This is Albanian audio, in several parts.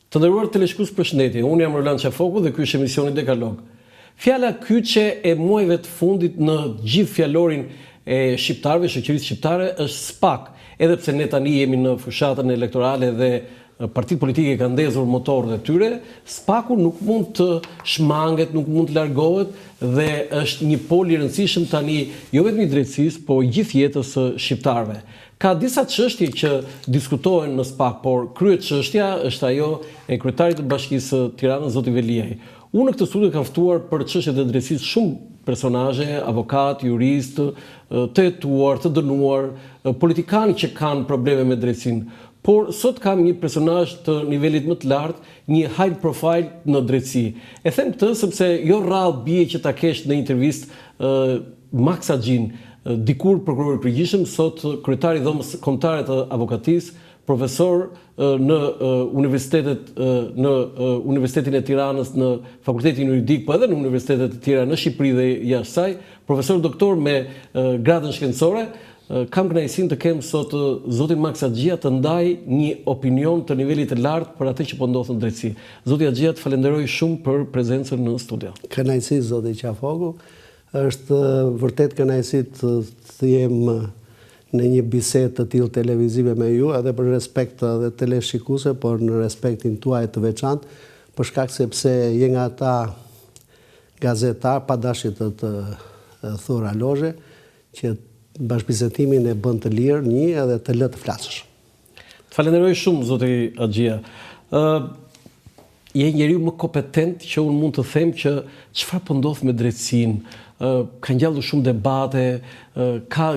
Të nderuar teleshikues përshëndetje, unë jam Roland Qafoku dhe ky është emisioni Dekalog. Fjala kyçe e muajve të fundit në gjithë fjalorin e shqiptarëve, shoqërisë shqiptare është SPAK. Edhe pse ne tani jemi në fushatën elektorale dhe partitë politike kanë ndezur motorët e tyre, SPAK-u nuk mund të shmanget, nuk mund të largohet dhe është një pol i rëndësishëm tani jo vetëm i drejtësisë, po i gjithë jetës së shqiptarëve. Ka disa çështje që diskutohen në SPAK, por kryeçështja është ajo e kryetarit të Bashkisë së Tiranës, zoti Veliaj. Unë në këtë studio kam ftuar për çështjet e drejtësisë shumë personazhe, avokatë, juristë, të hetuar, të dënuar, politikanë që kanë probleme me drejtësinë. Por sot kam një personazh të nivelit më të lartë, një high profile në drejtësi. E them këtë sepse jo rrallë bie që ta kesh në intervistë Maks Haxhinë, dikur prokuror i përgjithshëm, sot kryetar i Dhomës Kombëtare të Avokatisë, profesor në universitetet në Universitetin e Tiranës në Fakultetin Juridik, po edhe në universitete të tjera në Shqipëri dhe jashtë saj, profesor doktor me gradën shkencore, kam kënaqësinë të kem sot zotin Maks Haxhia të ndajë një opinion të nivelit të lartë për atë që po ndodh në drejtësi. Zoti Haxhia, të falenderoj shumë për prezencën në studio. Kënaqësi zoti Qafoku. Është vërtet kënaqësi të të jem në një bisedë të tillë televizive me ju, edhe për respekt edhe teleshikuesve, por në respektin tuaj të veçantë, për shkak sepse je nga ata gazetarë, pa dashje të të thur alozhe, që bashkëbisedimin e bën të lirë, një, edhe të lë të flasësh. Të falenderoj shumë, zoti Haxhia. Ë je njeriu më kompetent që unë mund të them që çfarë po ndodh me drejtësinë. Ë ka ngjallur shumë debate, ë ka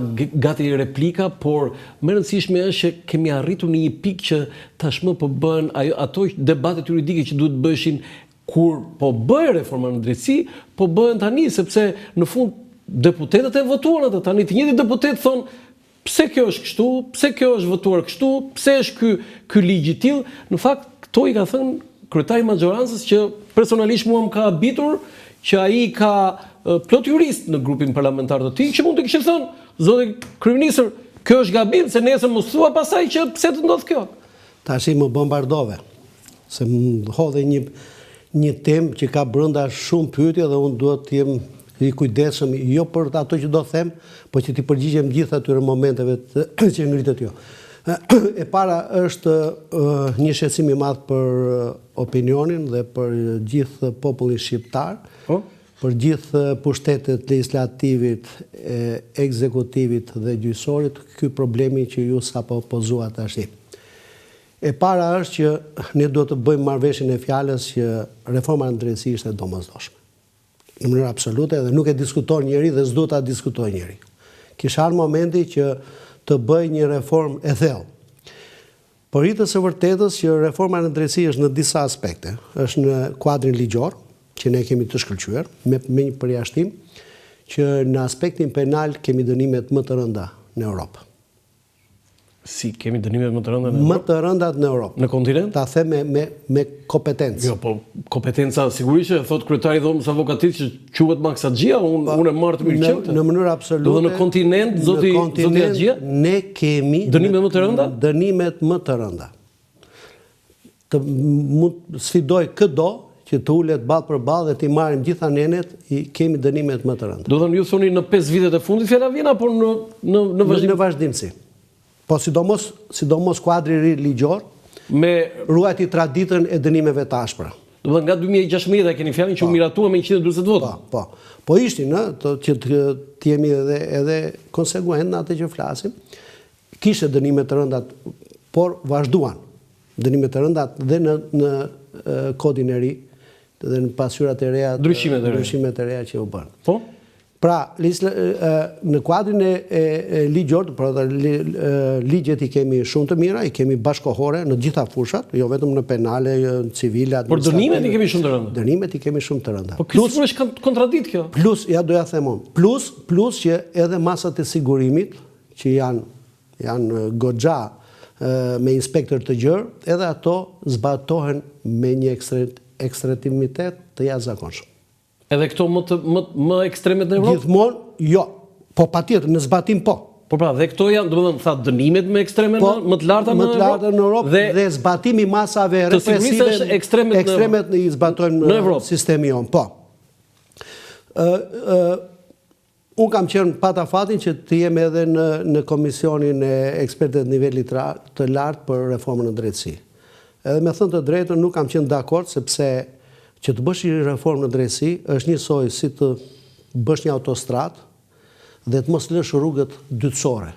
gati replika, por më e rëndësishme është që kemi arritur në një pikë që tashmë po bëhen ajo ato debatet juridike që duhet të bëheshin kur po bëhej reforma në drejtësi, po bëhen tani sepse në fund deputetët e votuan atë, tani të njëjtit deputetë thonë Pse kjo është kështu, pse kjo është votuar kështu, pse është ky ky ligj i tillë, në fakt këto i ka thënë kryetari i maxhorancës që personalisht mua më ka habitur që ai ka plot juristë në grupin parlamentar të tij që mund të kishin thënë, zoti kryeministër, kjo është gabim se nesër mos thua pastaj që pse të ndodh kjo. Tashi më bombardove, se më hodhe një një temë që ka brenda shumë pyetje dhe unë duhet të jem i kujdesshëm jo për ato që do them, po që t'i përgjigjem gjithë atyre momenteve të, që ngritët ju. E para është një shqetësim i madh për opinionin dhe për gjithë popullin shqiptar. Po? Për gjithë pushtetet legjislativit, ekzekutivit dhe gjyqësorit, ky problemi që ju sapo pozuat tashi. E para është që ne duhet të bëjmë marrëveshjen e fjalës që reforma në drejtësi ishte e domosdoshme. Në mënyrë absolute dhe nuk e diskuton njeri dhe s'duhet ta diskutojë njeri. Kish ardhur momenti që të bëhej një reformë e thellë. Për hir të së vërtetës që reforma në drejtësi është në disa aspekte, është në kuadrin ligjor, që ne kemi të shkëlqyer, me me një përjashtim, që në aspektin penal kemi dënimet më të rënda në Europë. Si kemi dënimet më të rënda në Europë? Më të rëndat në Europë. Në kontinent? Ta them me me me kompetencë. Jo, po kompetenca sigurisht që thotë kryetari i Dhomës së Avokatisë që quhet Maks Haxhia, unë po, unë e marr të mirëqenë. Në, në mënyrë absolute. Do në kontinent zoti zoti Haxhia? Ne kemi dënimet më të rënda? Dënimet më të rënda. Të mund sfidoj këdo që të ulet ballë për ballë dhe t'i marrim gjitha nenet, i kemi dënimet më të rënda. Do thënë ju thoni në 5 vitet e fundit fjala vjen apo në në në vazhdim? Në vazhdimësi. Po sidomos sidomos kuadri i ri ligjor me ruajti traditën e dënimeve të ashpra. Do të thënë nga 2016 e keni fjalën që u po. miratua me 140 vota. Po, po. Po ishin, ë, të, që të, të jemi edhe edhe konsekuent në atë që flasim. Kishte dënime të rënda, por vazhduan dënime të rënda dhe në në kodin e ri dhe në pasqyrat e reja, ndryshimet e reja, ndryshimet e reja që u bënë. Po. Pra, në kuadrin e, e, e ligjor, pra ligjet i kemi shumë të mira, i kemi bashkohore në gjitha fushat, jo vetëm në penale, jo në civile, Por dënimet i kemi shumë të rënda. Dënimet i kemi shumë të rënda. Po kjo sigurisht është kontradiktë kjo. Plus, ja do ja them unë. Plus, plus që edhe masat e sigurimit, që janë janë goxha me një spektër të gjerë, edhe ato zbatohen me një ekstremitet të jashtëzakonshëm. Edhe këto më të më më ekstremet në Evropë? Gjithmonë jo. Po patjetër në zbatim po. Po pra, dhe këto janë, domethënë, tha dënimet më ekstreme po, në më të larta në Më të larta në Europë dhe, dhe zbatimi i masave represive është ekstremet në ekstremet i zbatojmë në, në Evropë. Sistemi jonë, po. Ë ë Unë kam qenë pata fatin që të jem edhe në në komisionin e ekspertëve të nivelit të lartë për reformën në drejtësi. Edhe me thënë të drejtën nuk kam qenë dakord sepse që të bësh një reformë në drejtësi është njësoj si të bësh një autostradë dhe të mos lësh rrugët dytësore.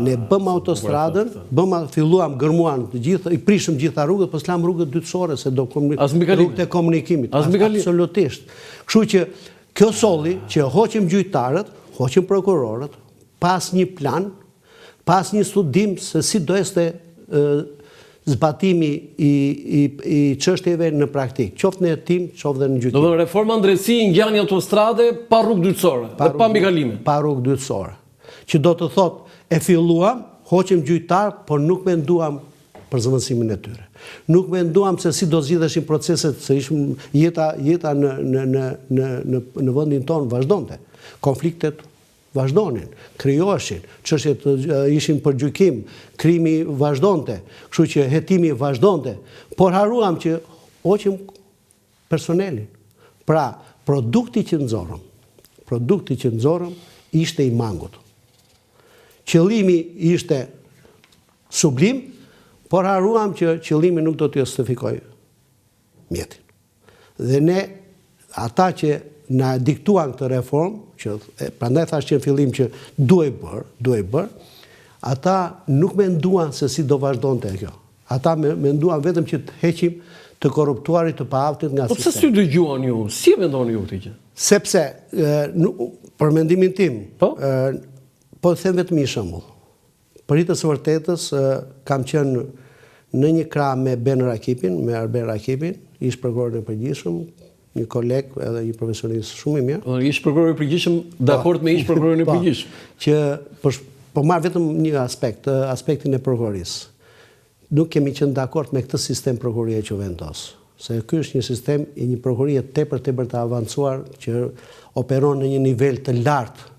Ne bëmë autostradën, bëmë filluam gërmuan të gjithë, i prishëm gjitha rrugët, po s'lamë rrugët dytësore se do rrugët e komunikimit. Absolutisht. Kështu që kjo solli që hoqëm gjyqtarët, hoqëm prokurorët, pa asnjë plan, pa asnjë studim se si do ecte zbatimi i i i çështjeve në praktikë, qoftë në hetim, qoftë dhe në gjykim. Domethënë reforma në drejtësi i ngjan një autostrade pa rrugë dytësore dhe pa mbikalime. Pa rrugë dytësore. Që do të thotë, e filluam, hoqëm gjyqtarë, por nuk menduam për zëvendësimin e tyre. Nuk menduam se si do zgjidheshin proceset, se ishim jeta jeta në në në në në në vendin tonë vazhdonte. Konfliktet vazhdonin, krijoheshin, çështjet ishin për gjykim, krimi vazhdonte, kështu që hetimi vazhdonte, por harruam që hoqëm personelin. Pra, produkti që nxorëm, produkti që nxorëm ishte i mangut. Qëllimi ishte sublim, por harruam që qëllimi nuk do të justifikojë mjetin. Dhe ne, ata që na diktuan këtë reformë, që prandaj thashë që në fillim që duhej bërë, duhej bërë, ata nuk menduan se si do vazhdonte kjo. Ata menduan vetëm që të heqim të korruptuarit të paaftit nga sistemi. Po pse s'ju dëgjuan ju? Si e mendoni ju këtë gjë? Sepse, për mendimin tim, po, po them vetëm një shembull. Për hir të së vërtetës, kam qenë në një krah me Ben Rakipin, me Arben Rakipin, ish prokurorin e përgjithshëm, një koleg edhe një profesionist shumë i mirë. Po, ish prokurori i përgjithshëm, po. dakord me ish prokurorin e po, përgjithshëm. Që po, po marr vetëm një aspekt, aspektin e prokurorisë. Nuk kemi qenë dakord me këtë sistem prokurorie që u vendos. Se ky është një sistem i një prokurorie tepër tepër të avancuar që operon në një nivel të lartë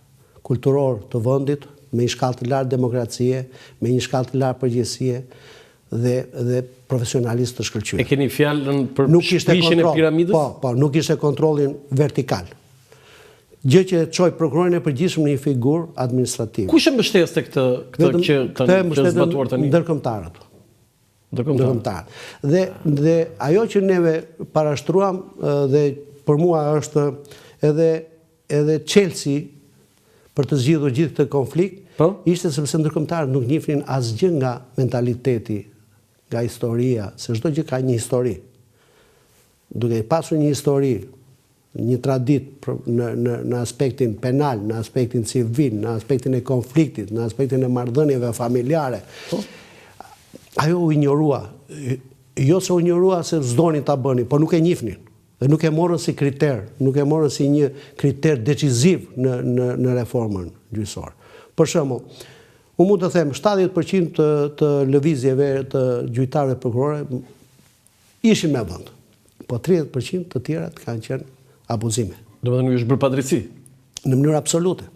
kulturor të vendit, me një shkallë të lartë demokracie, me një shkallë të lartë përgjegjësie dhe dhe profesionalistë të shkëlqyer. E keni fjalën për prishjen e piramidës? Po, po, nuk ishte kontrollin vertikal. Gjë që e çoi prokurorin e përgjithshëm në një figurë administrative. Kush e mbështeste këtë këtë që tani që është zbatuar tani? Ndërkombëtarët. Ndërkombëtarët. Dhe dhe ajo që neve parashtruam dhe për mua është edhe edhe çelësi për të zgjidhur gjithë këtë konflikt, po? ishte sepse ndërkombëtarët nuk njihnin asgjë nga mentaliteti, nga historia, se çdo gjë ka një histori. Duke pasur një histori, një traditë në në në aspektin penal, në aspektin civil, në aspektin e konfliktit, në aspektin e marrëdhënieve familjare. Po? Ajo u injorua. Jo se u injorua se s'donin ta bënin, por nuk e njihnin. Dhe nuk e morën si kriter, nuk e morën si një kriter deciziv në në në reformën gjyqësore. Për shembull, unë mund të them 70% të të lëvizjeve të gjyqtarëve prokurorëve ishin me vend. Po 30% të tjerat kanë qenë abuzime. Domethënë ju është bërë padrejtësi? Në mënyrë absolute.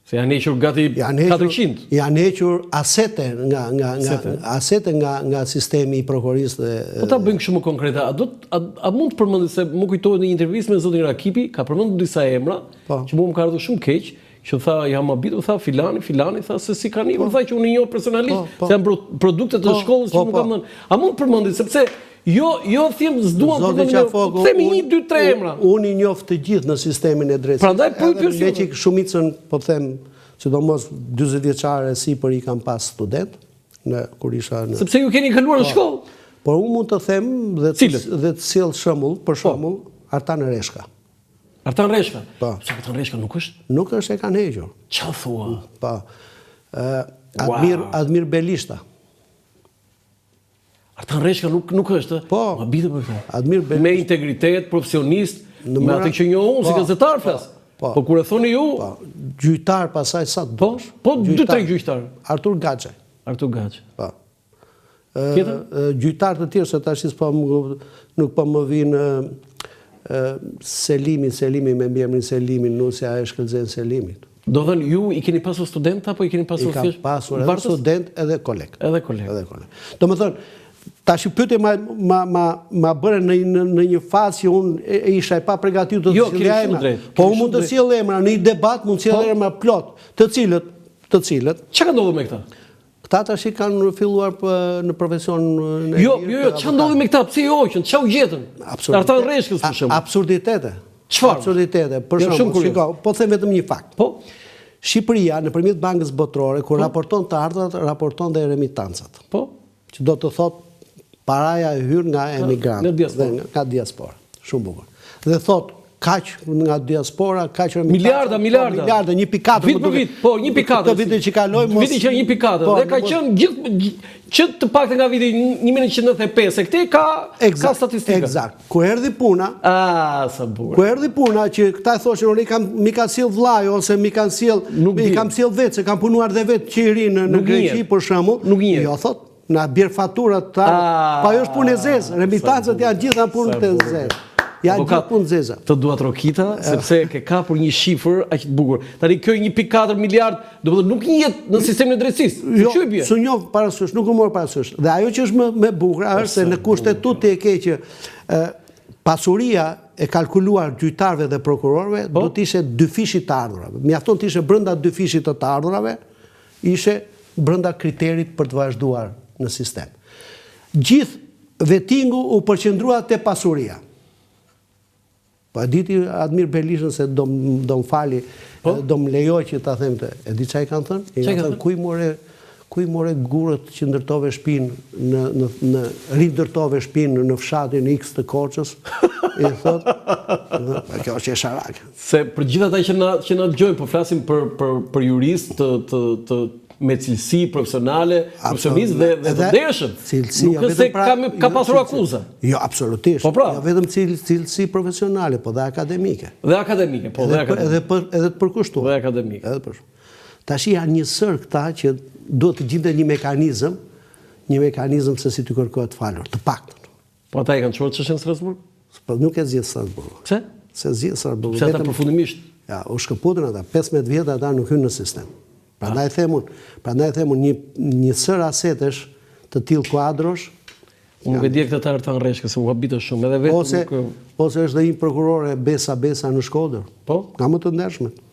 Se janë hequr gati 400. Janë hequr asete nga nga nga asete nga nga sistemi i prokurorisë dhe Po ta bëjmë kështu më konkrete, a do a, a mund të përmendë se më kujtohet në një intervistë me zotin Rakipi, ka përmendur disa emra po. që mua më ka ardhur shumë keq, që tha jam habitur, tha filani, filani, tha se si kanë ikur, po. tha që unë i njoh personalisht, po, po. se janë produkte të po, shkollës që po, më kanë dhënë. A mund të përmendit sepse Jo, jo them s'duam të përmendim, po themi 1 2 3 emra. Unë i njoh të gjithë në sistemin e drejtësisë. Prandaj po i pyes. Meqë shumicën, po them, sidomos 40 vjeçare e sipër i kam pas student në kur isha në Sepse ju keni kaluar në po. shkollë. Por unë mund të them dhe të, dhe të sjell shembull, për po. shembull, Artan Reshka. Artan Reshka. Po. Pse Artan Reshka nuk është? Nuk është e kanë hequr. Ça thua? Po. Ë Admir Admir Belishta. Artan Reshka nuk nuk është, Po. Ma habite për këtë. Admir Belishta. Me integritet, profesionist, në me atë që njoh unë si po, gazetar po, flas. Po, po kur e thoni ju, po, gjyqtar pasaj sa të po, duash. Po, po dy tre gjyqtar. Artur Gaçe. Artur Gaçe. Po. Tjetër? Gjyqtar të tjerë se tash s'po më nuk po më vin Selimi, Selimi me mbiemrin Selimi, nusja e Shkëlzen Selimit. Domethënë, ju i keni pasur student apo i keni pasur thjesht? I kam pasur edhe student edhe koleg. Edhe koleg. Edhe koleg. Domethënë, tashi pyetje ma ma ma ma bëre në në në një fazë që unë e, isha e papërgatitur të jo, sillja emra. Po unë mund të sjell emra në një debat, mund të sjell po. emra plot, të cilët, të cilët. Çka ka ndodhur me këta? Këta tashi kanë filluar në profesion në Jo, jo, jo, çka ndodhi me këta? Pse i hoqën? Çka u gjetën? Artan Reshkës për shembull. Absurditete. Çfarë? Absurditete. Për shembull, shiko, po them vetëm një fakt. Po. Shqipëria nëpërmjet Bankës Botërore kur po. raporton të ardhurat, raporton dhe remitancat. Po. Që do të thotë paraja e hyrë nga emigrantët, nga diaspora. Nga diaspora. Shumë bukur. Dhe thotë kaq nga diaspora, kaq remitanca. Miliarda, miliarda. Po, miliarda, 1.4. Vit për vit, po, 1.4. Këtë vitin që kaloi mos. Vitin që 1.4. Po, dhe ka qenë gjithë që të paktën nga viti 1995 e këtej ka ka statistika. Eksakt. Kur erdhi puna, ah, sa bukur. Kur erdhi puna që këta e thoshin unë i kam m'i ka sjell vllai ose m'i kanë sjell, i kam sjell vetë se kam punuar dhe vetë që i ri në në Greqi për shembull. Nuk njihet. Jo thot, na bjer faturat ta. Ah, pa ajo është punë e zezë, remitancat janë gjitha punë të zezë. Janë gjithë punë zeza. Të duartrokita, sepse ke kapur një shifër aq të bukur. Tani kjo 1.4 miliard, domethënë nuk njihet në sistemin e drejtësisë. Jo, s'u njoh parasysh, nuk u mor parasysh. Dhe ajo që është më më e bukur është se në kushtetutë ti e ke që ë pasuria e kalkuluar gjyqtarëve dhe prokurorëve po? do të ishte dyfishi të ardhurave. Mjafton të ishte brenda dyfishit të të ardhurave, ishe brenda kriterit për të vazhduar në sistem. Gjithë vetingu u përqendrua te pasuria. Po e di ti Admir Berishën se do do më fali, po? do më lejoj që ta them këtë. E di ça i kanë thënë? I kanë thënë ku i more ku i more gurët që ndërtove shpinë në në në rindërtove shpinë në fshatin X të Korçës? I thotë, kjo është qesharake. Se për gjithë ata që na që na dëgjojnë, po flasim për për për juristë të të të me cilësi profesionale, profesionistë dhe dhe të ndershëm. Cilësi, jo vetëm pra, ka ka jo, pasur akuza. Jo, absolutisht. Po pra. Jo vetëm cilësi profesionale, po dhe akademike. Dhe akademike, po dhe akademike. Edhe për edhe të përkushtuar. Dhe akademike. Edhe për. Tashi janë një sërë këta që duhet të gjindet një mekanizëm, një mekanizëm se si t'u kërkohet falur, të paktën. Po ata e kanë çuar çështjen në Strasburg? Po nuk e zgjidh Strasburgu. Pse? S'e zgjidh Strasburgu. Pse ata përfundimisht? Ja, u shkëputën ata, 15 vjet ata nuk hynë në sistem. Prandaj them unë, prandaj them unë një një sërë asetesh të tillë kuadrosh. Unë nuk e dija këtë të Artan Reshkës, se u habita shumë, edhe vetë ose, nuk ose është dhe një prokurore Besa Besa në Shkodër. Po? Nga më të ndershmet.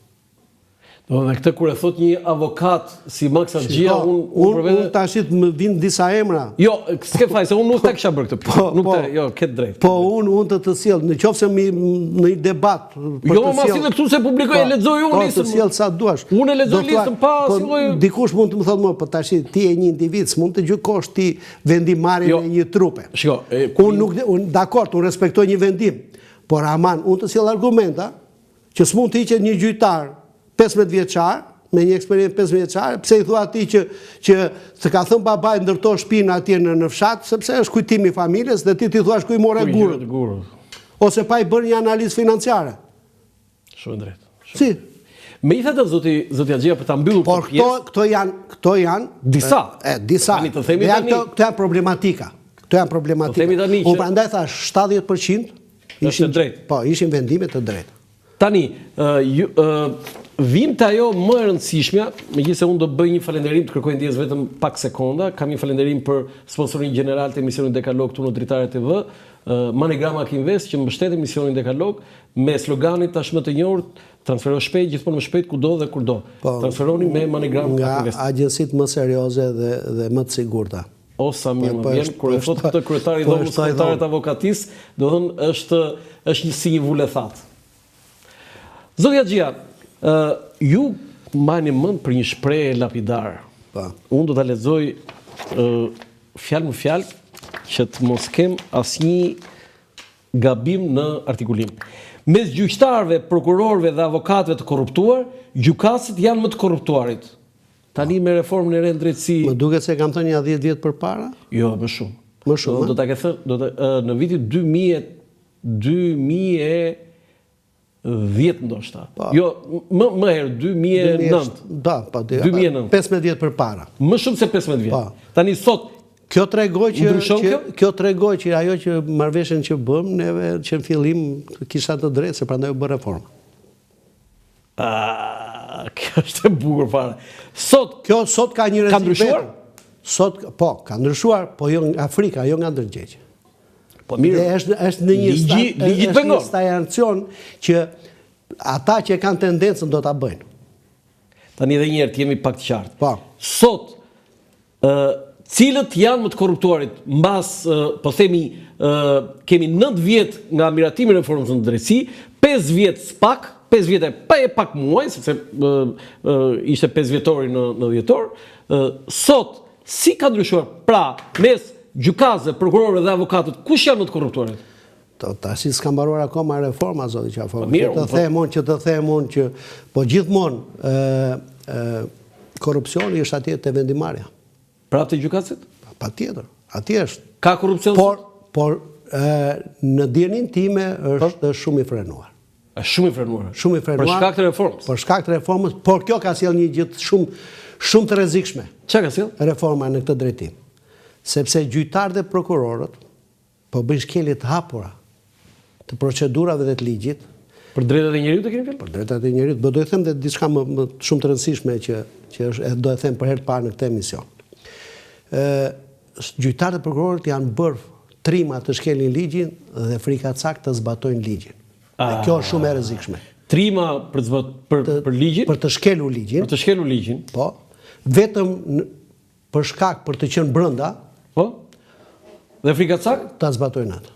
Domethënë këtë kur e thot një avokat si Maks Haxhia, unë un, për vete... Unë tashi më vijnë disa emra. Jo, s'ke faj, se unë nuk ta kisha bërë këtë pyetje. Po, nuk po, të, jo, ke të drejtë. Po, unë unë të të sjell, në qoftë se mi, në një debat... Për jo, të sjell... Ma këtu se publikoj, po, e lexoj unë po, listën. Po, të sjell sa duash. Unë e lexoj listën pa po, si lloj... Dikush mund të më thotë mua, po tashi ti je një individ, s'mund të gjykosh ti vendimmarrjen jo, e një trupe. Shiko, e, unë nuk, unë, dakord, unë respektoj një vendim, por aman, unë të sjell argumenta, Që s'mund të hiqet një gjyqtar 15 vjeçar, me një eksperiencë 15 vjeçare, pse i thua atij që që të ka thënë babai ndërto shpinë atje në në fshat, sepse është kujtimi i familjes dhe ti t'i thuash ku i more gurët. Gurët. Ose pa i bërë një analizë financiare. Shumë drejt. Si? Megjithatë zoti zoti Haxhia për ta mbyllur këtë pjesë. Por këto këto janë këto janë disa. E, disa. Tani të themi tani. Këto, këto janë problematika. Këto janë problematika. Po themi tani që Unë prandaj thash 70% Ishin të drejtë. Po, ishin vendime të drejta. Tani, ju vim te ajo më e rëndësishmja, megjithëse unë do të bëj një falënderim, të kërkoj ndjesë vetëm pak sekonda, kam një falënderim për sponsorin gjeneral të emisionit Dekalog këtu në Dritare TV, MoneyGram Ak Invest që mbështet emisionin Dekalog me sloganin tashmë të njohur transfero shpejt, gjithmonë më shpejt kudo dhe kurdo. Po, Transferoni me MoneyGram Ak Invest. Nga agjencitë më serioze dhe dhe më të sigurta. O sa mirë më vjen kur e thotë këtë kryetari i Dhomës Kombëtare të Avokatisë, domethënë është është një si një vulë e thatë. Zoti Haxhia, ë ju mbani mend për një shprehje lapidare. Po. Unë do ta lexoj ë fjalë më fjalë që të mos kem asnjë gabim në artikulim. Mes gjyqtarëve, prokurorëve dhe avokatëve të korruptuar, gjykatësit janë më të korruptuarit. Tani me reformën e re në drejtësi. Më duket se e kam thënë nja 10 vjet përpara? Jo, më shumë. Më shumë. Do ta ke thënë, do të në vitin 2000 2010 ndoshta. Po. Jo, më më herë 2009. Da, po, 2009. 15 vjet përpara. Më shumë se 15 vjet. Po. Tani sot Kjo tregoi që që kjo? kjo tregoi që ajo që marrëveshjen që bëmë neve që në fillim kisha të drejtë se prandaj u bë reforma. Ah. Kjo është e bukur fare. Sot kjo sot ka një rrezik. Ka ndryshuar? Sot po, ka ndryshuar, po jo nga frika, jo nga ndërgjegje. Po mirë. Dhe është është në një ligji, ligji të pengon. Është një që ata që e kanë tendencën do ta bëjnë. Tani edhe një herë të jemi pak të qartë. Po. Sot ë cilët janë më të korruptuarit mbas po themi ë kemi 9 vjet nga miratimi i reformës në drejtësi, 5 vjet SPAK, 5 vjet e pa e pak muaj, sepse ë, ë ishte 5 vjetori në në dhjetor, ë sot si ka ndryshuar pra mes gjykatësve, prokurorëve dhe avokatët, kush janë më të korruptuarit? To, tashi s'ka mbaruar akoma reforma, zoti Qafoku. Po mirë, që të po- them unë, që të them unë që po gjithmonë ë ë korrupsioni është atje te vendimmarrja. Pra te gjykatësit? Patjetër, atje është. Ka korrupsion? Por por ë në dijeninë time po? është shumë i frenuar. Është shumë i frenuar. Shumë i frenuar. Për shkak të reformës. Për shkak të reformës, por kjo ka sjellë një gjë shumë shumë të rrezikshme. Çka ka sjellë? Reforma në këtë drejtim. Sepse gjyqtarët dhe prokurorët Po bëjnë shkelje të hapura të procedurave dhe të ligjit. Për drejtat e njeriut e keni fjalën? Për drejtat e njeriut, po do të them dhe diçka më, më shumë të rëndësishme që që është edhe do e them për herë të parë në këtë emision. Ë gjyqtarët dhe prokurorët janë bërë trima të shkelin ligjin dhe frikacak të zbatojnë ligjin. Dhe kjo është shumë e rrezikshme. Trima për të zbat për për ligjin? Për të shkelur ligjin. Për të shkelur ligjin. Po. Vetëm Për shkak për të qenë brenda. Po. Dhe frikacak? Ta zbatojnë atë.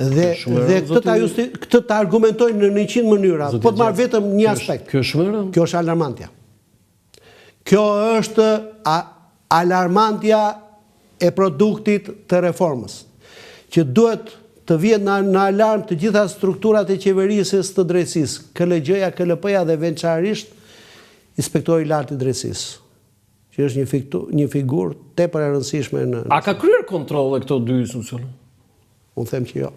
Dhe dhe këtë ta justi, këtë ta argumentojnë në 100 mënyra, po të marr vetëm një aspekt. Kjo është shumë e rëndë. Kjo është alarmantja. Kjo është a, alarmantja e produktit të reformës, që duhet të vihet në, në alarm të gjitha strukturat e qeverisjes të drejtësisë, KLGJ-ja, KLP-ja dhe veçanërisht Inspektori i Lartë i Drejtësisë, që është një fiktu, një figurë tepër e rëndësishme në A ka kryer kontrolle këto dy institucione? Unë them që jo.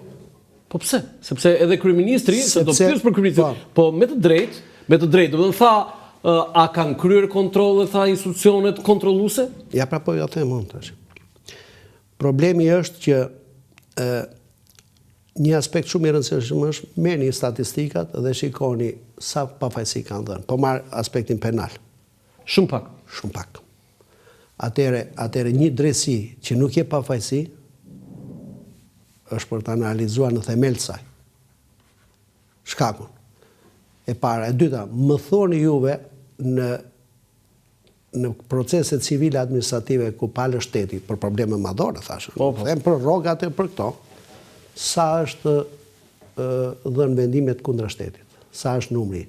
Po pse? Sepse edhe kryeministri, se do pyes për kryeministrin, po, po me të drejtë, me të drejtë, domethënë tha a kanë kryer kontrolle tha institucionet kontrolluese? Ja pra po ja them unë tash. Problemi është që ë Një aspekt shumë i rëndësishëm është merrni statistikat dhe shikoni sa pafajësi kanë dhënë. Po marr aspektin penal. Shumë pak. Shumë pak. Atëherë, atëherë një drejtësi që nuk jep pafajësi është për të analizuar në themel të saj. Shkakun. E para, e dyta, më thoni juve në në proceset civile administrative ku palë është shteti për probleme madhore thashë. Po, po. Them për rrogat e për këto, sa është dhënë vendimet kundra shtetit? Sa është numri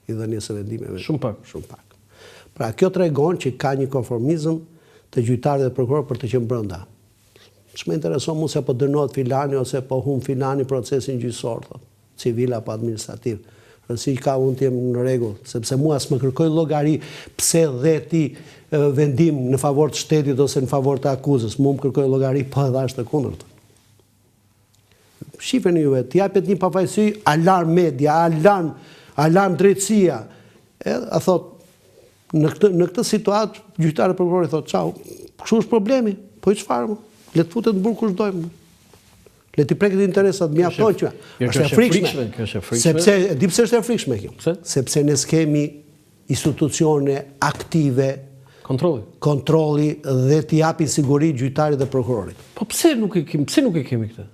i dhënies së vendimeve? Shumë pak. Shumë pak. Pra kjo tregon që ka një konformizëm të gjyqtarëve dhe prokurorëve për të qenë brenda. Ç'më intereson mua se po dënohet filani ose po humb filani procesin gjyqësor, thotë. civil apo administrativ. Rëndësi ka unë të jem në rregull, sepse mua s'më kërkojnë llogari pse dhe ti vendim në favor të shtetit ose në favor të akuzës. Mua më kërkojnë llogari po e dhashë të kundërtën. Shifeni juve, të japet një pafajësi, alarm media, alarm, alarm drejtësia. Edhe a thot në këtë në këtë situatë gjyqtari prokurori thot, "Çau, kështu është problemi. Po i çfarë? Le të futet në burg kush dojmë." Le t'i preket interesat, mjafton që është e frikshme. Kjo është e frikshme. Sepse e di pse është e frikshme kjo. Pse? Sepse ne s'kemi institucione aktive kontrolli. Kontrolli dhe t'i japin siguri gjyqtarit dhe prokurorit. Po pse nuk e kemi, pse nuk e kemi këtë?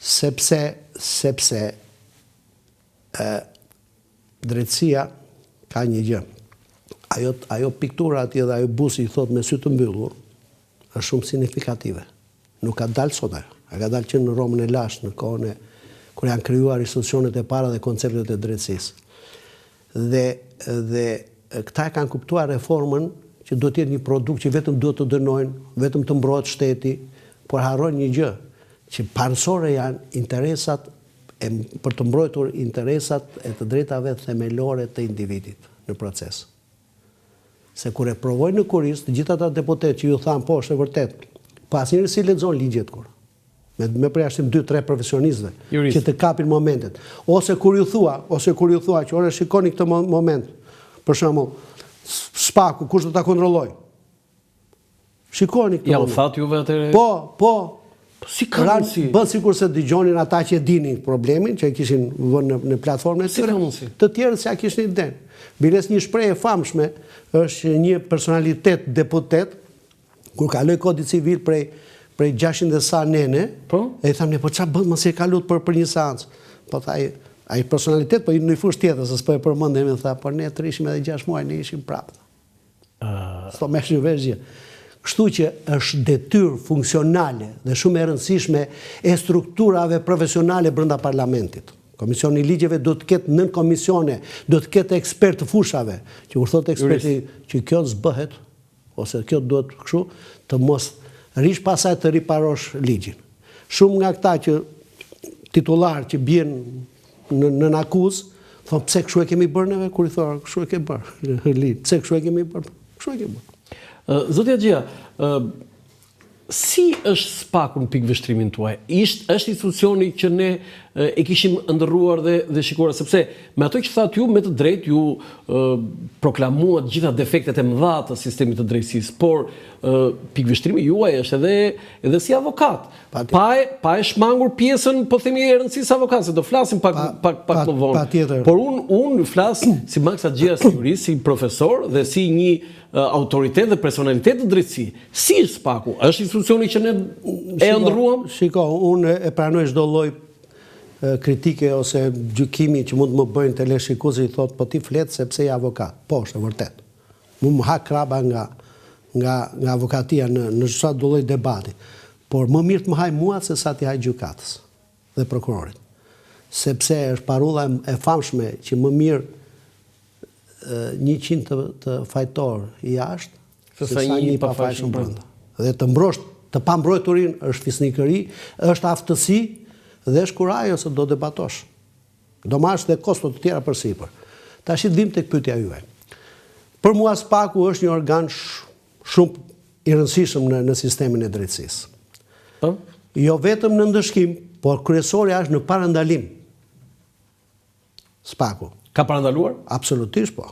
Sepse sepse ë drejtësia ka një gjë. Ajo ajo piktura atje dhe ajo busti që thotë me sy të mbyllur është shumë signifikative. Nuk ka dalë sot ajo. Ajo ka dalë që në Romën e lashtë, në kohën e kur janë krijuar institucionet e para dhe konceptet e drejtësisë. Dhe dhe këta e kanë kuptuar reformën që duhet të jetë një produkt që vetëm duhet të dënojnë, vetëm të mbrohet shteti, por harrojnë një gjë, që parësore janë interesat e për të mbrojtur interesat e të drejtave themelore të individit në proces. Se kur e provojnë në kurriz, të gjithë ata deputetë që ju thanë po është e vërtetë, po asnjëri s'i lexon ligjet kur. Me, me përjashtim 2-3 profesionistëve që të kapin momentet. Ose kur ju thua, ose kur ju thua që ore shikoni këtë moment. Për shembull, SPAK-u kush do ta kontrollojë? Shikoni këtë moment. Ja u thatë juve atëherë? Po, po. Po si ka mundësi? Bënë sikur s'e dëgjonin ata që e dinin problemin, që e kishin vënë në, në platformën e tyre. Si ka mundësi? Të tjerët s'ia kishin idenë. Biles një shprehje e famshme është një personalitet deputet, kur kaloi kodi civil prej prej 600 e sa nene, po? e i thamë ne, po ça bëtë, mos e kaluat për, për një seancë. Po tha, ai, ai personalitet, po në një fushë tjetër, se s'po e përmendim, tha, por ne të rrishim edhe 6 muaj, ne ishim prapë. S'po merrshim vesh gjë. Kështu që është detyrë funksionale dhe shumë e rëndësishme e strukturave profesionale brenda parlamentit. Komisioni i Ligjeve duhet të ketë nënkomisione, duhet të ketë ekspertë të fushave, që kur thotë eksperti që kjo s'bëhet ose kjo duhet kështu, të mos rrish pastaj të riparosh ligjin. Shumë nga këta që titullarë që bien në nën akuzë, thonë pse kështu e kemi bërë neve kur i thonë kështu e ke bërë. Li, pse kështu e kemi bërë? Kështu e kemi bërë. Zoti Haxhia, si është SPAK-u në pikëvështrimin tuaj? Isht, është institucioni që ne e kishim ëndërruar dhe dhe shikuar sepse me ato që thatë ju me të drejtë ju proklamuat gjitha defektet e mëdha të sistemit të drejtësisë, por pikëvështrimi juaj është edhe edhe si avokat. Pa e, pa e shmangur pjesën, po themi e rëndësisë së avokatit, se do flasim pak pa, pak pak pa, më vonë. Patjetër. Por unë unë flas si Maks Haxhia si jurist, si profesor dhe si një uh, autoritet dhe personalitet të drejtësisë. Si është SPAK-u? Është institucioni që ne e ëndërruam? Shiko, unë e pranoj çdo lloj kritike ose gjykimi që mund të më bëjnë teleshikuesit i thotë po ti flet sepse je avokat. Po, është e vërtetë. Mu më ha kraba nga nga nga avokatia në në çfarëdo lloj debati. Por më mirë të më hajë mua se sa t'i hajë gjykatës dhe prokurorit. Sepse është parulla e famshme që më mirë 100 të, të fajtor jashtë se sa një i pafajshëm brenda. Dhe të mbrosh të pambrojturin është fisnikëri, është aftësi dhe është kurajo se do debatosh. Do marrësh dhe kosto të tjera përsipër. Tashi të vijmë tek pyetja juaj. Për mua SPAK-u është një organ shumë i rëndësishëm në në sistemin e drejtësisë. Po? Jo vetëm në ndëshkim, por kryesorja është në parandalim. SPAK-u. Ka parandaluar? Absolutisht po.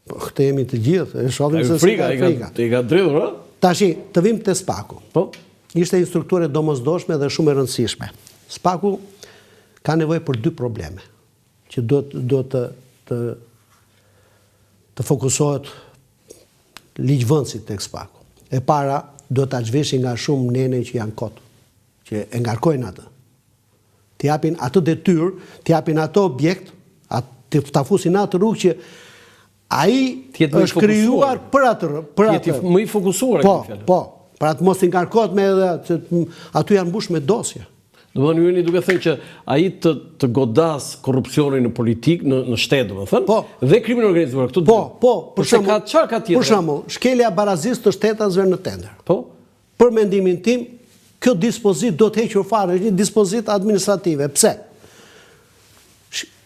Po, këtë jemi të gjithë, e shohim se si ka frika. I ka dridhur, ë? Tashi, të vijmë te SPAK-u. Po. Ishte një strukturë e domosdoshme dhe shumë e rëndësishme. SPAK-u ka nevojë për dy probleme që duhet duhet të të të fokusohet ligjvënësi tek SPAK-u. E para, duhet ta zhveshin nga shumë nene që janë kot, që e ngarkojnë atë. T'i japin atë detyrë, t'i japin atë objekt, atë ta fusin në atë rrugë që ai është krijuar për atë, për atë. Të jetë më i fokusuar po, kjo fjalë. Po, po, për atë mos t'i ngarkohet me edhe atë, aty janë mbush me dosje. Domethënë ju jeni duke thënë që ai të të godas korrupsionin në politikë, në në shtet, domethënë, po, dhe krimin e organizuar këto Po, po, për shembull, ka çfarë ka tjetër? Për shembull, shkelja e barazisë të shtetasve në tender. Po. Për mendimin tim, kjo dispozitë duhet hequr fare, është një dispozitë administrative. Pse?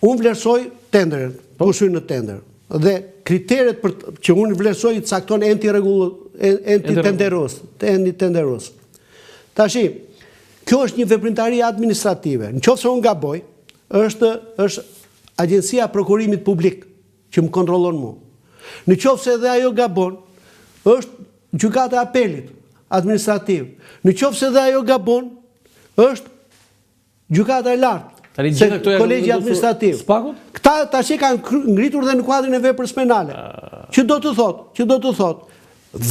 Unë vlerësoj tenderin, po. kush hyn në tender. Dhe kriteret për që unë vlerësoj i cakton enti rregull enti tenderues, enti tenderues. Tashi, kjo është një veprimtari administrative. Në qoftë se unë gaboj, është është Agjencia e Prokurimit Publik që më kontrollon mua. Në qoftë se edhe ajo gabon, është Gjykata e Apelit Administrativ. Në qoftë se dhe ajo gabon, është Gjykata e Lartë. Tani gjitha këto janë kolegji administrativ. SPAK-ut? Këta tash e kanë ngritur dhe në kuadrin e veprës penale. Ah. Që do të thotë, që do të thotë,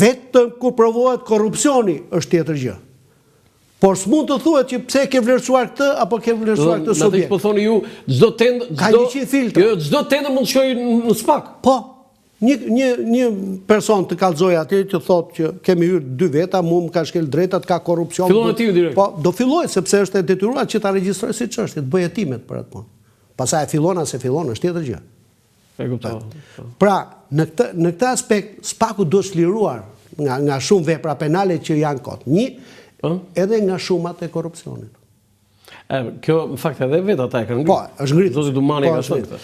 vetëm kur provohet korrupsioni është tjetër gjë. Por s'mund të thuhet që pse ke vlerësuar këtë apo ke vlerësuar këtë subjekt. Po thoni ju, çdo tender, çdo filtra. Jo, çdo tender mund të shkojë në SPAK. Po. Një një një person të kallzojë atje që thotë që kemi hyrë dy veta, mua më ka shkel drejtat, ka korrupsion. Fillon hetimi direkt. Po, do fillojë sepse është e detyruar që ta regjistrojë si çështje, të bëjë hetimet për atë punë. Pastaj e fillon a s'e fillon, është tjetër gjë. E kuptova. Po. Pra, në këtë në këtë aspekt SPAK-u duhet çliruar nga nga shumë vepra penale që janë kot. Një, po? edhe nga shumat e korrupsionit. E, kjo, në fakt, edhe vetë ata e kanë ngritur. Po, është ngritur. Zoti Dumani po, ka thënë këtë.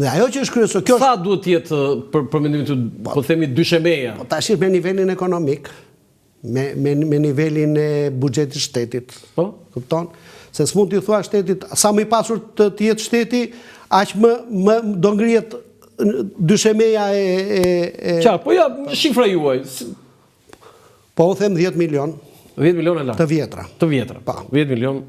Dhe ajo që është kryesore, kjo është... Sa duhet të jetë për, për mendimin tuaj, po, po themi dyshemeja? Po tash me nivelin ekonomik, me, me, me nivelin e buxhetit të shtetit. Po? Kupton? Se s'mund t'i thua shtetit, sa më i pasur të, të jetë shteti, aq më, më do ngrihet dyshemeja e... e, e... Qa, po ja, shifra juaj. Po unë them 10 milion. 10 milion e lartë. Të vjetra. Të vjetra. Po. 10 milion.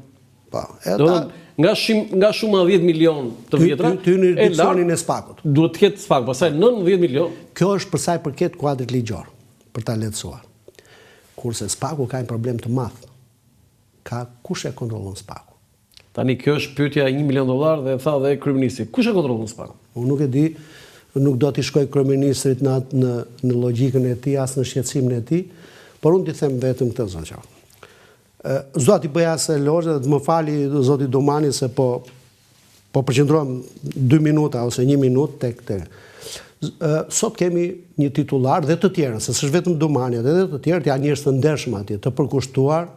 Po. Do të nga shim, nga shuma 10 milion të vjetra, ty në juridiksionin e SPAK-ut. Duhet të ketë SPAK, pastaj nën 10 milion. Kjo është për sa i përket kuadrit ligjor, për ta lehtësuar. Kurse SPAK-u ka një problem të madh. Ka kush e kontrollon SPAK-un? Tani kjo është pyetja e 1 milion dollar dhe e tha dhe kryeministri. Kush e kontrollon SPAK-un? Unë nuk e di, nuk do t'i shkoj kryeministrit në në në logjikën e tij as në shqetësimin e tij, por unë t'i them vetëm këtë zot Qafo. Ë s'dua t'i bëj as elozhe dhe të më fali zoti Dumani se po po përqendrohem 2 minuta ose 1 minutë tek tek. Sot kemi një titullar dhe të tjerë, se s'është vetëm Dumani, edhe të tjerët janë njerëz të ndershëm atje, të përkushtuar,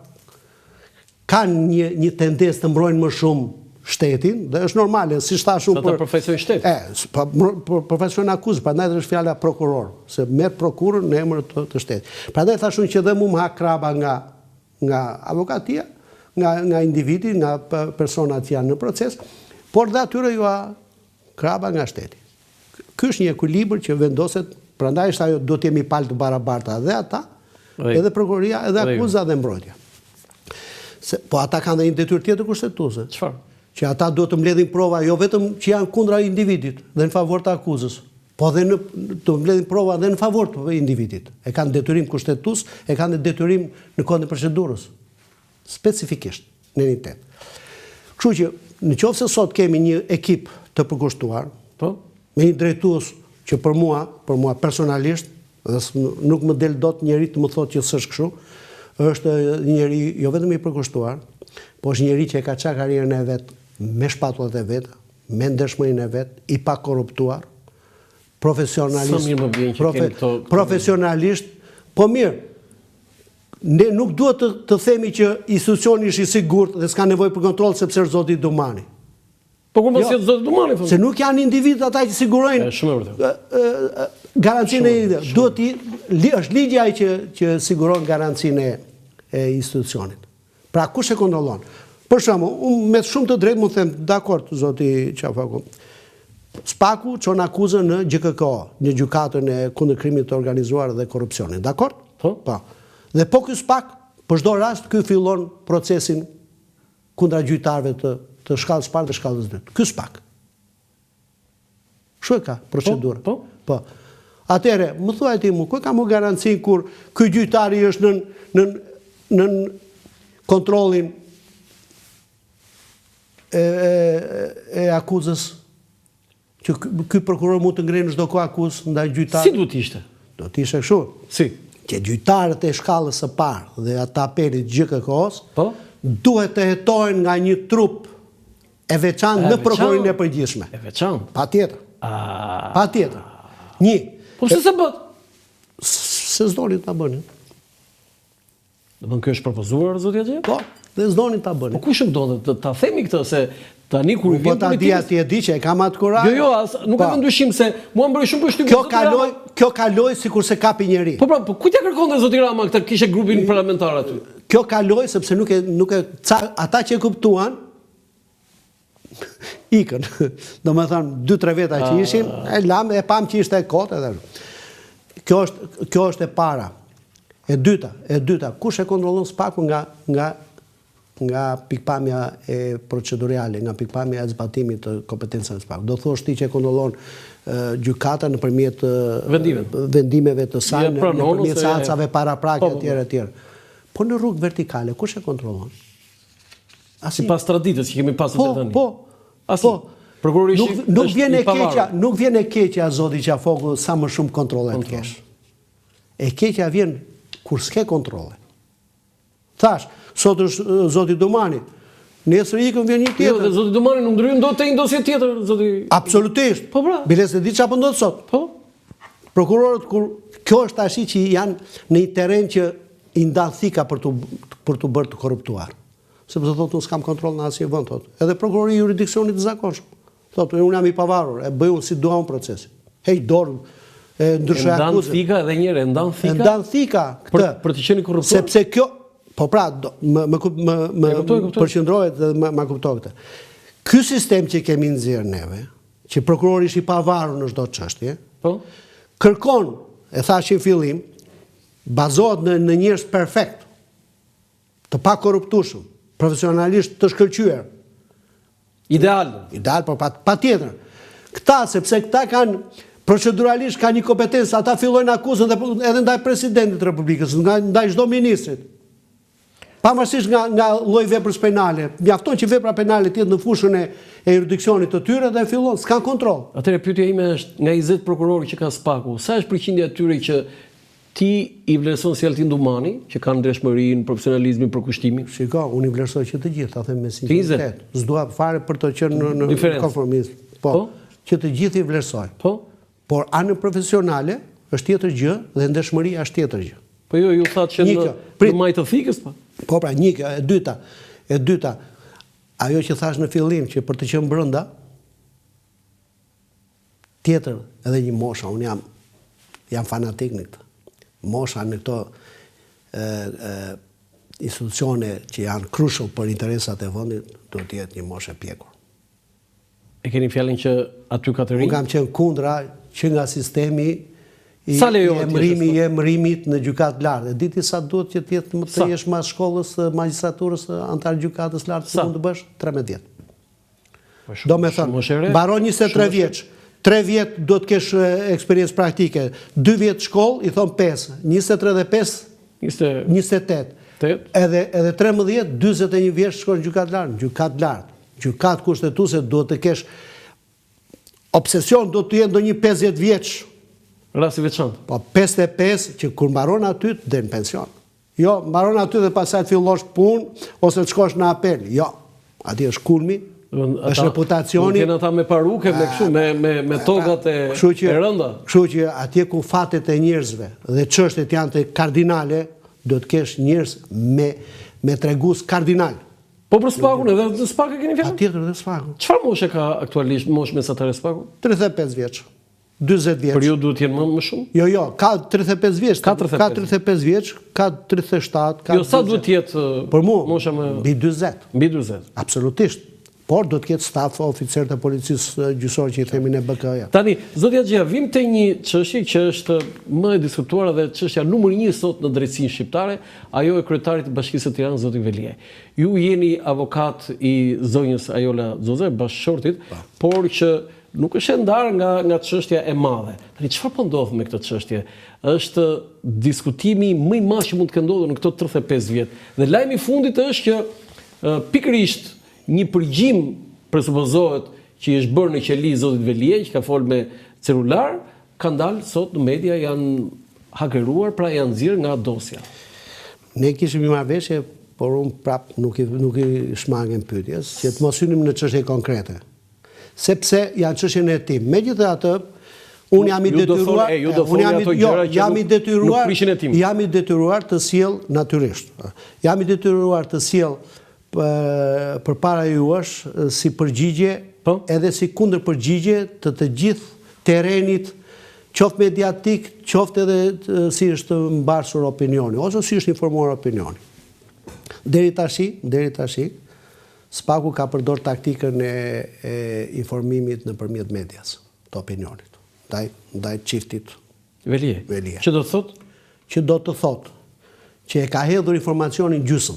kanë një një tendencë të mbrojnë më shumë shtetin dhe është normale, siç thashë unë për përfaqësojnë shtetin. E, po përfaqësojnë akuzën, prandaj është fjala prokuror, se merr prokurën në emër të, të shtetit. Prandaj thashë unë që dhe mua më ha kraba nga nga avokatia, nga nga individi, nga personat që janë në proces, por dhe atyre ju ha kraba nga shteti. Ky është një ekuilibër që vendoset, prandaj është ajo duhet të jemi palë të barabarta dhe ata, edhe prokuroria, edhe akuza dhe mbrojtja. Se, po ata kanë dhe një detyrë tjetër kushtetuese. Çfarë? Që ata duhet të mbledhin prova jo vetëm që janë kundra individit dhe në favor të akuzës, po dhe në, të mbledhin prova dhe në favor të individit. E kanë detyrim kushtetues, e kanë detyrim në kodin e procedurës. Specifikisht, neni 8. Kështu që, në qoftë se sot kemi një ekip të përkushtuar, po? me një drejtues që për mua, për mua personalisht, dhe nuk më del dot njeri të më thotë që s'është kështu, është një njeri jo vetëm i përkushtuar, po është njeri që e ka çarë karrierën e vet me shpatullat e veta, me ndershmërinë e vet, i pakorruptuar, profesionalisht, Sa mirë më vjen që profe, keni këto, profesionalisht, po mirë, Ne nuk duhet të, të themi që institucioni është i sigurt dhe s'ka nevojë për kontroll sepse është zoti Dumani. Po kur mos jo, jetë zoti Dumani thonë. Se nuk janë individët ata që sigurojnë. Është shumë e vërtetë. Garancinë e individëve. Duhet ti li, është ligji ai që që siguron garancinë e, e institucionit. Pra kush e kontrollon? Për shembull, unë me shumë të drejtë mund të them, dakord zoti Qafoku. Spaku çon akuzën në GJKKO, në gjykatën e kundër krimit të organizuar dhe korrupsionit. Dakord? Po. Po. Dhe po ky Spak, për çdo rast ky fillon procesin kundra gjyqtarëve të të shkallës parë dhe shkallës dytë. Ky Spak. Kështu e ka procedurën. Po, po. Po. Atëherë, më thuaj ti mu, ku e kam unë garancinë kur ky gjyqtari është nën nën nën kontrollin e, e, e akuzës që ky prokuror mund të ngrejë në çdo kohë akuzë ndaj gjyqtarit. Si duhet të ishte? Do të ishte kështu. Si? Që gjyqtarët e shkallës së parë dhe ata apelit GJKKO-s, po? duhet të hetohen nga një trup E veçantë në prokurorinë e përgjithshme. E veçantë. Patjetër. Patjetër. Një. Po pse s'e bëtë? Se s'donin ta bënin. Domethënë kjo është propozuar zoti Haxhia? Po, dhe s'donin ta bënin. Po kush nuk donte të ta themi këtë se tani kur i vjen po ta di ti e di që e kam atë kurajë. Jo, jo, as nuk e po. vë dyshim se mua më bëri shumë përshtypje. Kjo kaloi, kjo kaloi sikur s'e kapi njeri. Po pra, po kujt ia kërkonte zoti Rama këtë kishte grupin parlamentar aty? Kjo kaloi sepse nuk e nuk e ca, ata që e kuptuan ikën. Domethënë, 2-3 veta që ishin, e lamë, e pamë që ishte e kotë edhe. Kjo është, kjo është e para. E dyta, e dyta, kush e kontrollon SPAK-un nga, nga, nga pikëpamja e procedurale, nga pikëpamja e zbatimit të kompetencave të SPAK-ut. Do thuash ti që e kontrollon gjykata nëpërmjet vendimeve të saj, nëpërmjet seancave paraprake po, po, etj etj. Po në rrugë vertikale, kush e kontrollon? Sipas traditës që kemi pasur po, deri tani. Po, po. Prokurori nuk, nuk vjen e keqja, nuk vjen e keqja zoti Qafoku sa më shumë kontrolle të kesh. E keqja vjen kur s'ke kontrolle. Thashë, sot është zoti Dumani. Nesër ikën vjen një tjetër. Jo, dhe zoti Dumani nuk ndërhyn dot te një dosje tjetër, zoti. Absolutisht. Po pra. Bile s'e di çfarë po ndodh sot. Po. Prokurorët kur kjo është tashi që janë në një terren që i ndan thika për t'u për t'u bërë të korruptuar. Sepse thotë unë s'kam kontroll në asnjë vend thotë. Edhe prokurori i juridiksionit të zakonshëm. Thotë unë jam i pavarur, e bëj unë si dua unë procesin. Heq dorë e ndryshoj akuzën. E ndan thika edhe një herë, e ndan thika. E ndan thika këtë. Për, për të qenë i korruptuar. Sepse kjo po pra, do, më më më më përqendrohet dhe më më kupto këtë. Ky sistem që kemi nxjerrë neve, që prokurori është i pavarur në çdo çështje, po kërkon, e thashë në fillim, bazohet në në njerëz perfekt. Të pakorruptueshëm, profesionalisht të shkëlqyer. Ideal. Ideal, por pa, patjetër. Këta, sepse këta kanë proceduralisht kanë një kompetencë, ata fillojnë akuzën dhe edhe ndaj presidentit të Republikës, ndaj çdo ministrit. Pavarësisht nga nga lloji i veprës penale, mjafton që vepra penale të jetë në fushën e e juridiksionit të tyre dhe fillon, s'ka kontroll. Atëherë pyetja ime është, nga 20 prokurorë që ka SPAK-u, sa është përqindja e tyre që ti i vlerëson si Altin Dumani, që kanë ndershmërinë, profesionalizmin, përkushtimin? Shiko, unë i vlerësoj që të gjithë, ta them me sinqeritet. S'dua fare për të qenë në në konformizëm. Po, po, që të gjithë i vlerësoj. Po. Por anën profesionale është tjetër gjë dhe ndershmëria është tjetër gjë. Po jo, ju thatë që në, në majë të thikës, po? Po pra, një kjo, e dyta, e dyta, ajo që thashë në fillim, që për të qenë brenda, tjetër edhe një mosha, unë jam, jam fanatik në këtë. Mosha në këto e, e, institucione që janë crucial për interesat e vendit, duhet të jetë një moshë e pjekur. E keni fjalën që aty ka të rinj? Unë kam qenë kundra që nga sistemi i emërimi i emërimit në gjykatë të lartë. E di ti sa duhet që të jetë më të jesh mas shkollës magjistraturës anëtar gjykatës lartë që mund të bësh 13 vjet. Po Domethënë, mbaron 23 vjeç, 3 vjet duhet të kesh eksperiencë praktike, 2 vjet shkollë i thon 5, 23 dhe 5 28. Edhe edhe 13, 41 vjeç shkon në gjykatë lartë, gjykatë lartë. Gjykatë kushtetuese duhet të kesh obsesion duhet të jetë ndonjë 50 vjeç. Rast i veçantë. Po 55 që kur mbaron aty të del në pension. Jo, mbaron aty dhe pastaj të fillosh punë ose të shkosh në apel. Jo. Aty është kulmi, është reputacioni. Nuk ata me paruke, me kështu, me me me togat e e rënda. Kështu që atje ku fatet e njerëzve dhe çështjet janë të kardinale, duhet të kesh njerëz me me tregues kardinal. Po për SPAK-un edhe në SPAK e keni fjalën? Patjetër edhe SPAK-un. Çfarë moshe ka aktualisht moshë mesatare SPAK-u? 35 vjeç. 40 vjeç. Për ju duhet të jenë më më shumë? Jo, jo, ka 35 vjeç. Ka 35. Ka 35 vjeç, ka 37, ka Jo, sa duhet të jetë për mua? Mosha më mbi 40. Mbi 40. Absolutisht. Por duhet të ketë staf oficer të policisë gjyqësore që i themi ne BKH-ja. Tani, zoti Haxhia, vim te një çështje që është më e diskutuara dhe çështja numër 1 sot në drejtësinë shqiptare, ajo e kryetarit të Bashkisë së Tiranës, zoti Veliaj. Ju jeni avokat i zonjës Ajola Xoxe, bashkëshortit, po. por që nuk është e ndarë nga nga çështja e madhe. Tani çfarë po ndodh me këtë çështje? Është diskutimi më i madh që mund të ketë ndodhur në këto 35 vjet. Dhe lajmi i fundit është që pikërisht Një përgjim presupozohet që i është bërë në qeli zotit Veliaj, që ka folë me celular, kanë dalë sot në media janë hakeruar, pra janë nxjerrë nga dosja. Ne kishim një marrëveshje, por unë prapë nuk i nuk i shmangem pyetjes, që të mos hynim në çështje konkrete. Sepse janë çështje në hetim. Megjithatë, unë jam i detyruar, unë jam i jo, jam i detyruar, jam i detyruar të sjell natyrisht. Jam i detyruar të sjell përpara juash si përgjigje po? edhe si kundërpërgjigje të të gjithë terrenit qoftë mediatik, qoftë edhe si është mbarsur opinioni ose si është informuar opinioni. Deri tashi, deri tashi SPAK-u ka përdor taktikën e, e informimit nëpërmjet medias, të opinionit, ndaj ndaj çiftit Veliaj. Veliaj. Që do të thotë? Që do të thotë që e ka hedhur informacionin gjysmë.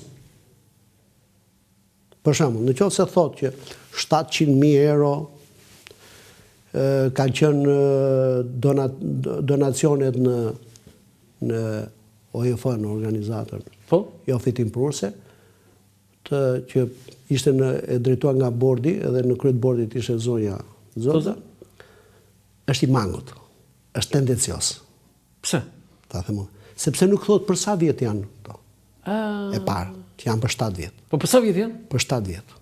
Për shembull, në qoftë se thotë që 700.000 euro kanë qenë donacionet në në OJF, në organizatën po? jo fitimprurëse, të që ishte në e drejtuar nga bordi edhe në krye të bordit ishte zonja Xoxe, është i mangut, është tendencios. Pse? Ta them unë. Sepse nuk thotë për sa vjet janë këto. E parë, që janë për 7 vjet. Po për sa vjet janë? Për 7 vjet.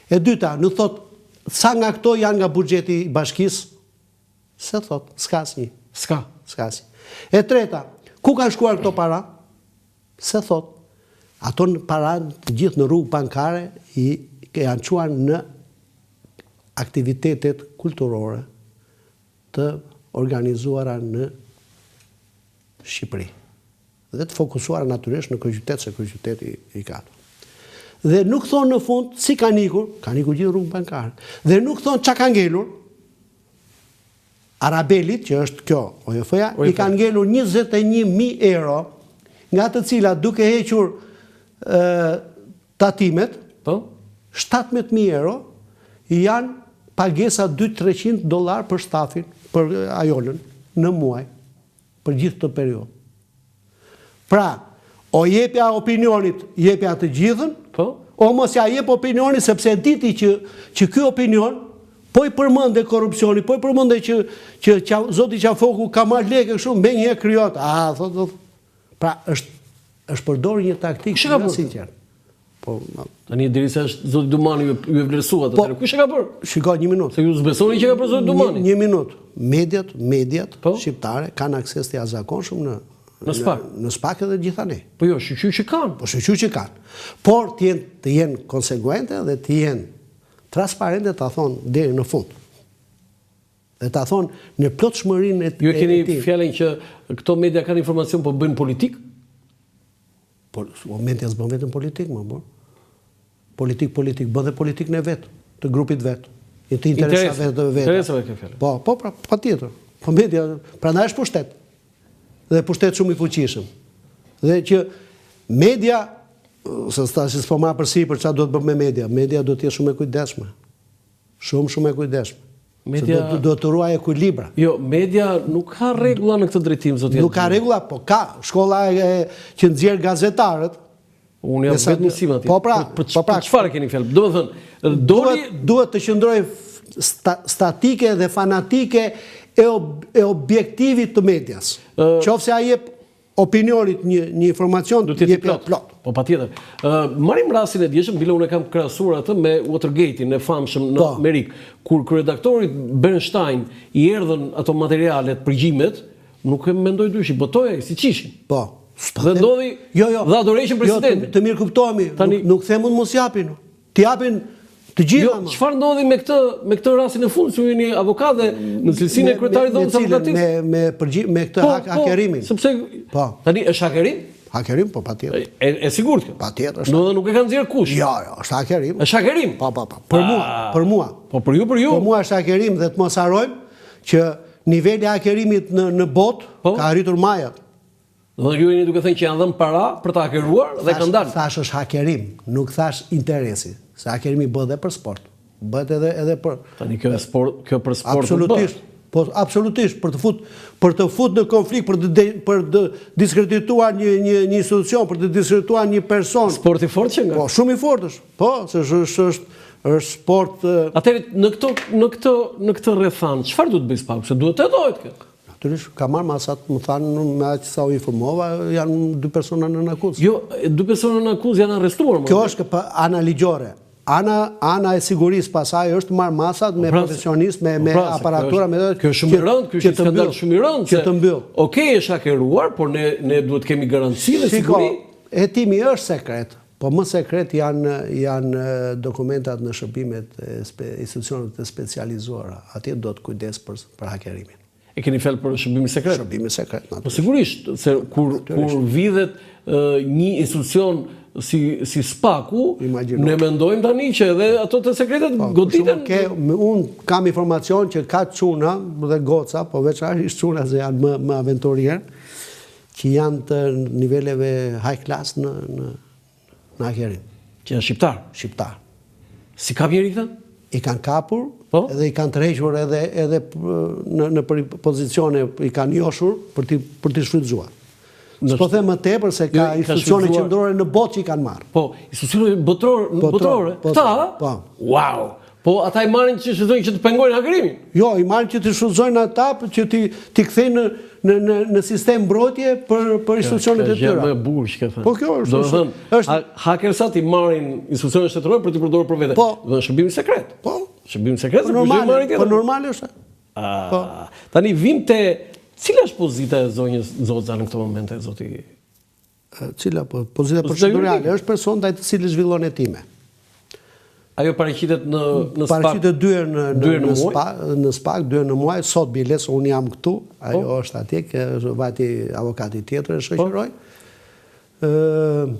E dyta, nuk thotë sa nga këto janë nga buxheti i bashkisë? S'e thotë, s'ka asnjë. S'ka. S'ka asnjë. E treta, ku kanë shkuar këto para? S'e thotë. Ato para të gjithë në rrugë bankare i janë çuar në aktivitetet kulturore të organizuara në Shqipëri dhe të fokusuara natyrisht në kryeqytet se kryeqyteti i ka ato. Dhe nuk thonë në fund si kanë ikur, kanë ikur gjithë rrugë bankare. Dhe nuk thonë ça ka ngelur. Arabelit, që është kjo OJF-ja, i kanë ngelur 21.000 euro, nga të cilat duke hequr tatimet, po? 17.000 euro janë pagesa 2-300 dollar për stafin, për Ajolën, në muaj, për gjithë këtë periudhë. Pra, o jepja opinionit, jepja të gjithën, po? o mos ja jep opinionit, sepse e di ti që, që ky opinion, po i përmende korrupsioni, po i përmende që, që, që zoti Qafoku ka marrë lekë kështu, menjëherë krijohet, a, thotë, pra, është, është përdorur një taktikë Kush e ka jo bërë? sinqertë. Po, Tani derisa është zoti Dumani ju ju e vlerësuat Po. atëherë. Kush e ka bërë? shiko një minutë. Se ju s'besoni që ka bërë zoti Dumani. Një, një minutë. Mediat, mediat Po? shqiptare kanë akses të jashtëzakonshëm në Në SPAK. Në, në SPAK edhe gjithanej. Po jo, shyqyr që kanë. Po shyqyr që kanë. Por të jenë të jenë konsekuente dhe të jenë transparente ta thonë deri në fund. Dhe ta thonë në plotshmërinë e Ju e keni e tij. fjalën që këto media kanë informacion po bëjnë politik? Po media s'bën vetëm politik, më bor. Politik, politik, bën dhe politikën e vet, të grupit vet, i të interesave të vet. Interesave ke fjalën. Po, po, pra, patjetër. Po media, prandaj është pushtet. Dhe pushtet shumë i fuqishëm. Dhe që media, se tash s'po marr përsipër çfarë duhet bërë me media. Media duhet të jetë shumë e kujdesshme. Shumë shumë e kujdesshme. Media- Se duhet të ruajë ekuilibra. Jo, media nuk ka rregulla në këtë drejtim, zoti. Nuk ka rregulla, po ka shkolla e, që nxjerr gazetarët. Unë jam Me sa- vetë mësim atje. Po pra, për, për, po pra. për çfarë keni fjalë? Domethënë, doli Duhet duhet të qëndrojë sta, statike dhe fanatike e, ob, e objektivit të medias. Qofse ai jep opinionit një një informacion, do të jetë i jep plot. plot. Po patjetër. Ë marrim rastin e djeshëm, bile unë e kam krahasuar atë me Watergate-in e famshëm në Po. Amerikë, kur kryeredaktorit Bernstein i erdhën ato materialet, përgjimet, nuk e mendoi dyshi, botoi ai siç ishin. Po. Dhe ndodhi Jo, jo. dha dorëheqjen Jo, presidentit. të, të mirë kuptohemi, Tani- nuk, nuk them unë mos japin. Ti japin të gjitha. Jo, ma. çfarë ndodhi me këtë me këtë rastin e fundit, se ju jeni avokat dhe në cilësinë e kryetarit me dhomës cilën? avokatisë? Me me përgji, me këtë Po, hak, po, hakerimin. Sepse Po. tani është hakerim? Hakerim, po patjetër. E, e sigurt kjo. Patjetër është. Domethënë nuk e ka nxjerr kush. Jo, jo, është hakerim. Është hakerim. Po, po, po. Për mua, Ah. për mua. Po për ju, për ju. Për mua është hakerim dhe të mos harrojmë që niveli i hakerimit në në botë Po. ka arritur majat. Domethënë ju jeni duke thënë që janë dhënë para për të hakeruar dhe kanë dalë. Thash është hakerim, nuk thash interesi, se hakerimi bëhet edhe për sport. Bëhet edhe edhe për Tani kjo është sport, kjo për sport nuk Absolutisht. bëhet. Po absolutisht për të fut për të fut në konflikt, për të de, për të diskredituar një një një institucion, për të diskredituar një person. Sport i fortë që nga. Po shumë i fortë është. Po, se është është është, është sport eh, Atëherë në këto në këtë në këtë rrethan, çfarë duhet të bëj SPAK? Se duhet të hetohet kjo. Natyrisht ka marrë masat, më thanë me aq sa u informova, janë dy persona në akuzë. Jo, dy persona në akuzë janë arrestuar. Kjo është pa- ana ligjore. Ana ana e sigurisë pasaj është marrë masat me pra, se- profesionistë, me po me pra, se kjo aparatura, është- me Kjo është shumë e rëndë, ky është që një të skandal mbyll, shumë i rëndë. Që se- të mbyll. Okej, është hakeruar, por ne ne duhet kemi garanci dhe Shiko, siguri. hetimi është sekret, po më sekret janë janë eh, dokumentat në shërbimet e spe, institucionet e specializuara. Atje do të kujdes për për hakerimin. E keni fjalë për shërbimin sekret. Shërbimi sekret, Po natyrisht. sigurisht, se kur kur vidhet ë, një institucion si si SPAK-u, Imagjino. ne mendojmë tani që edhe ato të sekretet Po, për goditen. shembull, Ke, me- unë kam informacion që ka çuna dhe goca, po veçanërisht çuna se janë më më aventurierë, që janë të niveleve high class në në në hakerim Që janë shqiptar. shqiptar. Si kap njeri këtë? I kanë kapur Po? edhe i kanë tërhequr edhe edhe në në për pozicione i kanë joshur për ti për ti shfrytzuar. Në S'po them më tepër se ka Jo, i ka institucione shfrytzuar- qendrore në botë që i kanë marrë. Po, institucione botëror, Botëror, botërore. botëror, Këta? po. Wow. Po ata i marrin që shfrytëzojnë që të pengojnë hakerimin. Jo, i marrin që të shfrytëzojnë ata që ti ti kthejnë në në në në sistem mbrojtje për për institucionet Kjo e është gjë tyre. Më e bukur që ke thënë. Po kjo është- Do të thënë, është- ha- hakersat i marrin institucionet shtetërore për t'i përdorur për vete. Po. Do të thënë shërbimi sekret. Po. Shërbimi sekret, Po se kush i normale, marrin tjetër. po normale është. Ah, Po. Tani vim te cila është pozita e zonjës Zoza në këtë moment e zoti E, Cila po pozita Pozita procedurale juridike. është person ndaj të cilit zhvillon hetime. Ajo paraqitet në në SPAK. Paraqitet dy herë në Dy në herë në në muaj? SPAK, në SPAK, dy herë në muaj, sot biles unë jam këtu, ajo Po. është atje, ke vajti avokati tjetër e shoqëroi. Po. Ë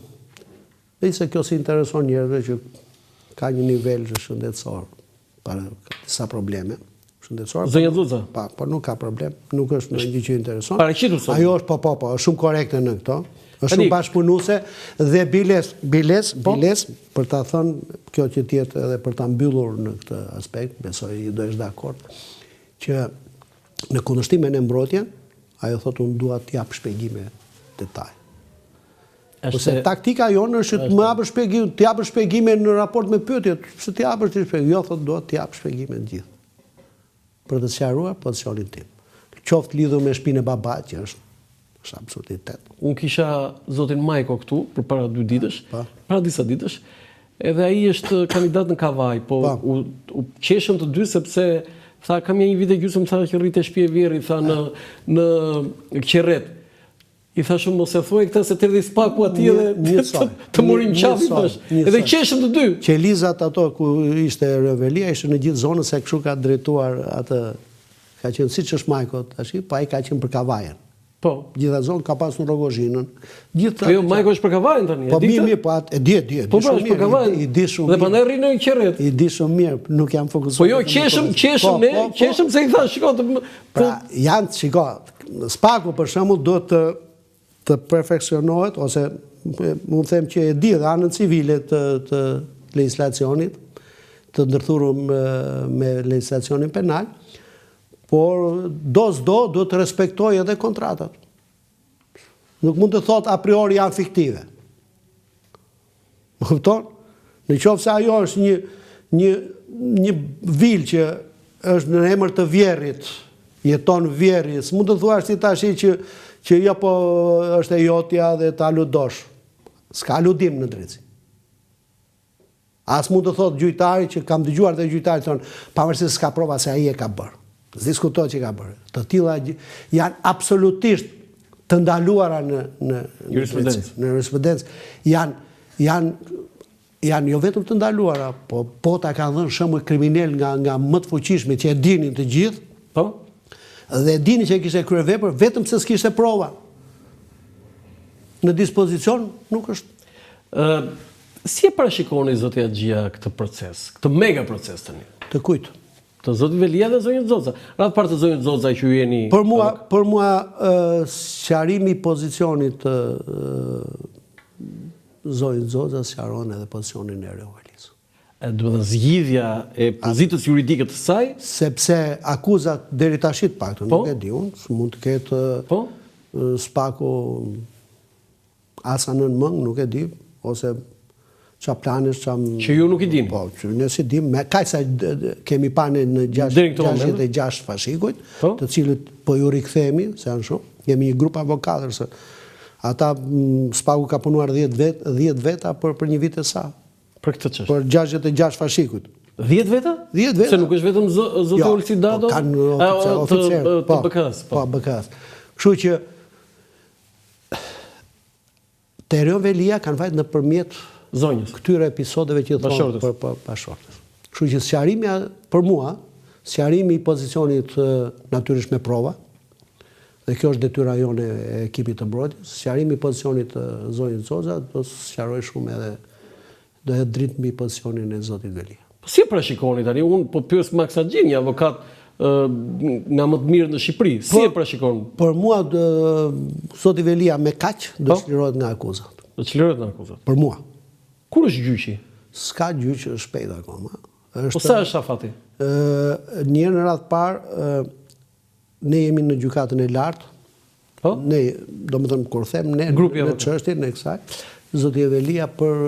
Nëse kjo si intereson njerëzve që ka një nivel shëndetësor, para ka disa probleme shëndetësore. Zonja Zuza. Pa, po nuk ka problem, nuk është ndonjë gjë që intereson. Paraqitur sot. Ajo është po po po, është shumë korrekte në këto. Është shumë bashkëpunuese dhe biles, biles, po? biles, për ta thënë, kjo që të jetë edhe për ta mbyllur në këtë aspekt, besoj do jesh dakord, që në kundërshtim me ne mbrojtjen, ajo thotë unë dua të jap shpjegime detaj. Ose taktika jonë është të më japësh shpjegime, të japësh shpjegime në raport me pyetjet, pse të japësh ti shpjegime? Jo, thotë dua të jap shpjegime të gjithë. Për të sqaruar pozicionin tim. Qoftë lidhur me shpinë e babait që është është absurditet. Unë kisha zotin Majko këtu përpara dy ditësh, pa. Po. para disa ditësh, edhe ai është kandidat në Kavajë, po, pa. Po. u, u qeshëm të dy sepse tha kam një vit e gjysmë tha që rri te shtëpia e vjehrrit tha në në Qerret. I thashë mos e thuaj këtë se të erdhi SPAK-u atje dhe të, të mori në qafë i thashë. Edhe qeshëm të dy. Qelizat ato ku ishte Erion Veliaj, ishte në gjithë zonën se kështu ka drejtuar atë ka qenë siç është Majko tash, po ai ka qenë për Kavajën. Po. Gjithë atë zonë ka pasur Rrogozhinën. Gjithë Po jo, Majko është për Kavajën tani. Po mirë, mirë, po atë e di, e di, e di po, pra, shumë mirë. Për I di shumë mirë. Dhe prandaj rri në Qerret. I di shumë mirë, nuk jam fokusuar. Po jo, qeshëm, qeshëm po, ne, po, po. qeshëm se i thashë, shiko të Pra, janë, shiko, SPAK-u për shembull duhet të të perfeksionohet ose mund të them që e di dhe anën civile të të legjislacionit, të ndërthurur me, me legjislacionin penal, por do s'do duhet të respektojë edhe kontratat. Nuk mund të thotë a priori janë fiktive. Më kupton? Në qoftë se ajo është një, një, një vilë që është në emër të vjehrrit, jeton vjehrri, s'mund të thuash ti tashi që, që jo po është e jotja dhe të aludosh. S'ka aludim në drejtësi. As mund të thotë gjyqtari që kam dëgjuar dhe gjyqtarë thonë, pavarësisht se s'ka prova se ai e ka bërë. S'diskutohet që e ka bërë. Të tilla janë absolutisht të ndaluara në në jurisprudencë. Në jurisprudencë janë janë janë jo vetëm të ndaluara, po bota ka dhënë shembuj kriminelë nga nga më të fuqishmit që e dinin të gjithë. Po. Dhe e dinin që e kishte kryer vepër vetëm pse s'kishte prova. Në dispozicion nuk është. Ë Si e parashikoni zoti Haxhia këtë proces, këtë mega proces tani? Të kujt? Të zotit Veliaj dhe zonjës Xoxa. Radhë parë të zonjës Xoxa që ju jeni Për mua, për mua sqarimi i pozicionit të zonjës Xoxa sqaron edhe pozicionin e Erion Veliajt. Domethënë zgjidhja e pozitës juridike të saj? Sepse akuzat deri tash të paktën, po? nuk e di unë, mund të ketë po? SPAK-u Asa nën mëngë, nuk e di, ose ça planesh, ça... Që ju nuk i dini? Po, që ne s'i dimë, me kaq sa kemi pa ne në 66 fashikujt, po? të cilët po ju rikthehemi, se janë shumë, kemi një grup avokatësh, se ata mm, SPAK-u ka punuar 10 vet, 10 veta për për një vit e sa. Për këtë çështje. Për 66 fashikujt. 10 veta? 10 veta. Se nuk është vetëm zoti jo, Olsi Dado? Po, kanë oficerë, të, po, BKH-së. Po, po BKH-së. Kështu që Te Erion Veliaj kanë vajt nëpërmjet zonjës. Këtyre episodeve që thonë për për bashkëshortes. Kështu që sqarimi për mua, sqarimi i pozicionit natyrisht me prova, dhe kjo është detyra jonë e ekipit të mbrojtjes, sqarimi i pozicionit të zonjës Xoxa do sqarojë shumë edhe Do hedhë dritë mbi pozicionin e zotit Veliaj. Po si e parashikoni tani? Unë po pyes Maks Haxhinë, një avokat nga më të mirët në Shqipëri. Si po, e parashikon? Për mua zoti Veliaj me kaq do po? çlirohet nga akuzat. Do çlirohet nga akuzat. Për mua. Kur është gjyqi? S'ka gjyq, është shpejt akoma. Është Po sa është afati? Ë, një herë në radhë parë, ne jemi në gjykatën e lartë, Po? Ne, domethënë, kur them ne, Grupi në çështjen e kësaj, zoti Veliaj për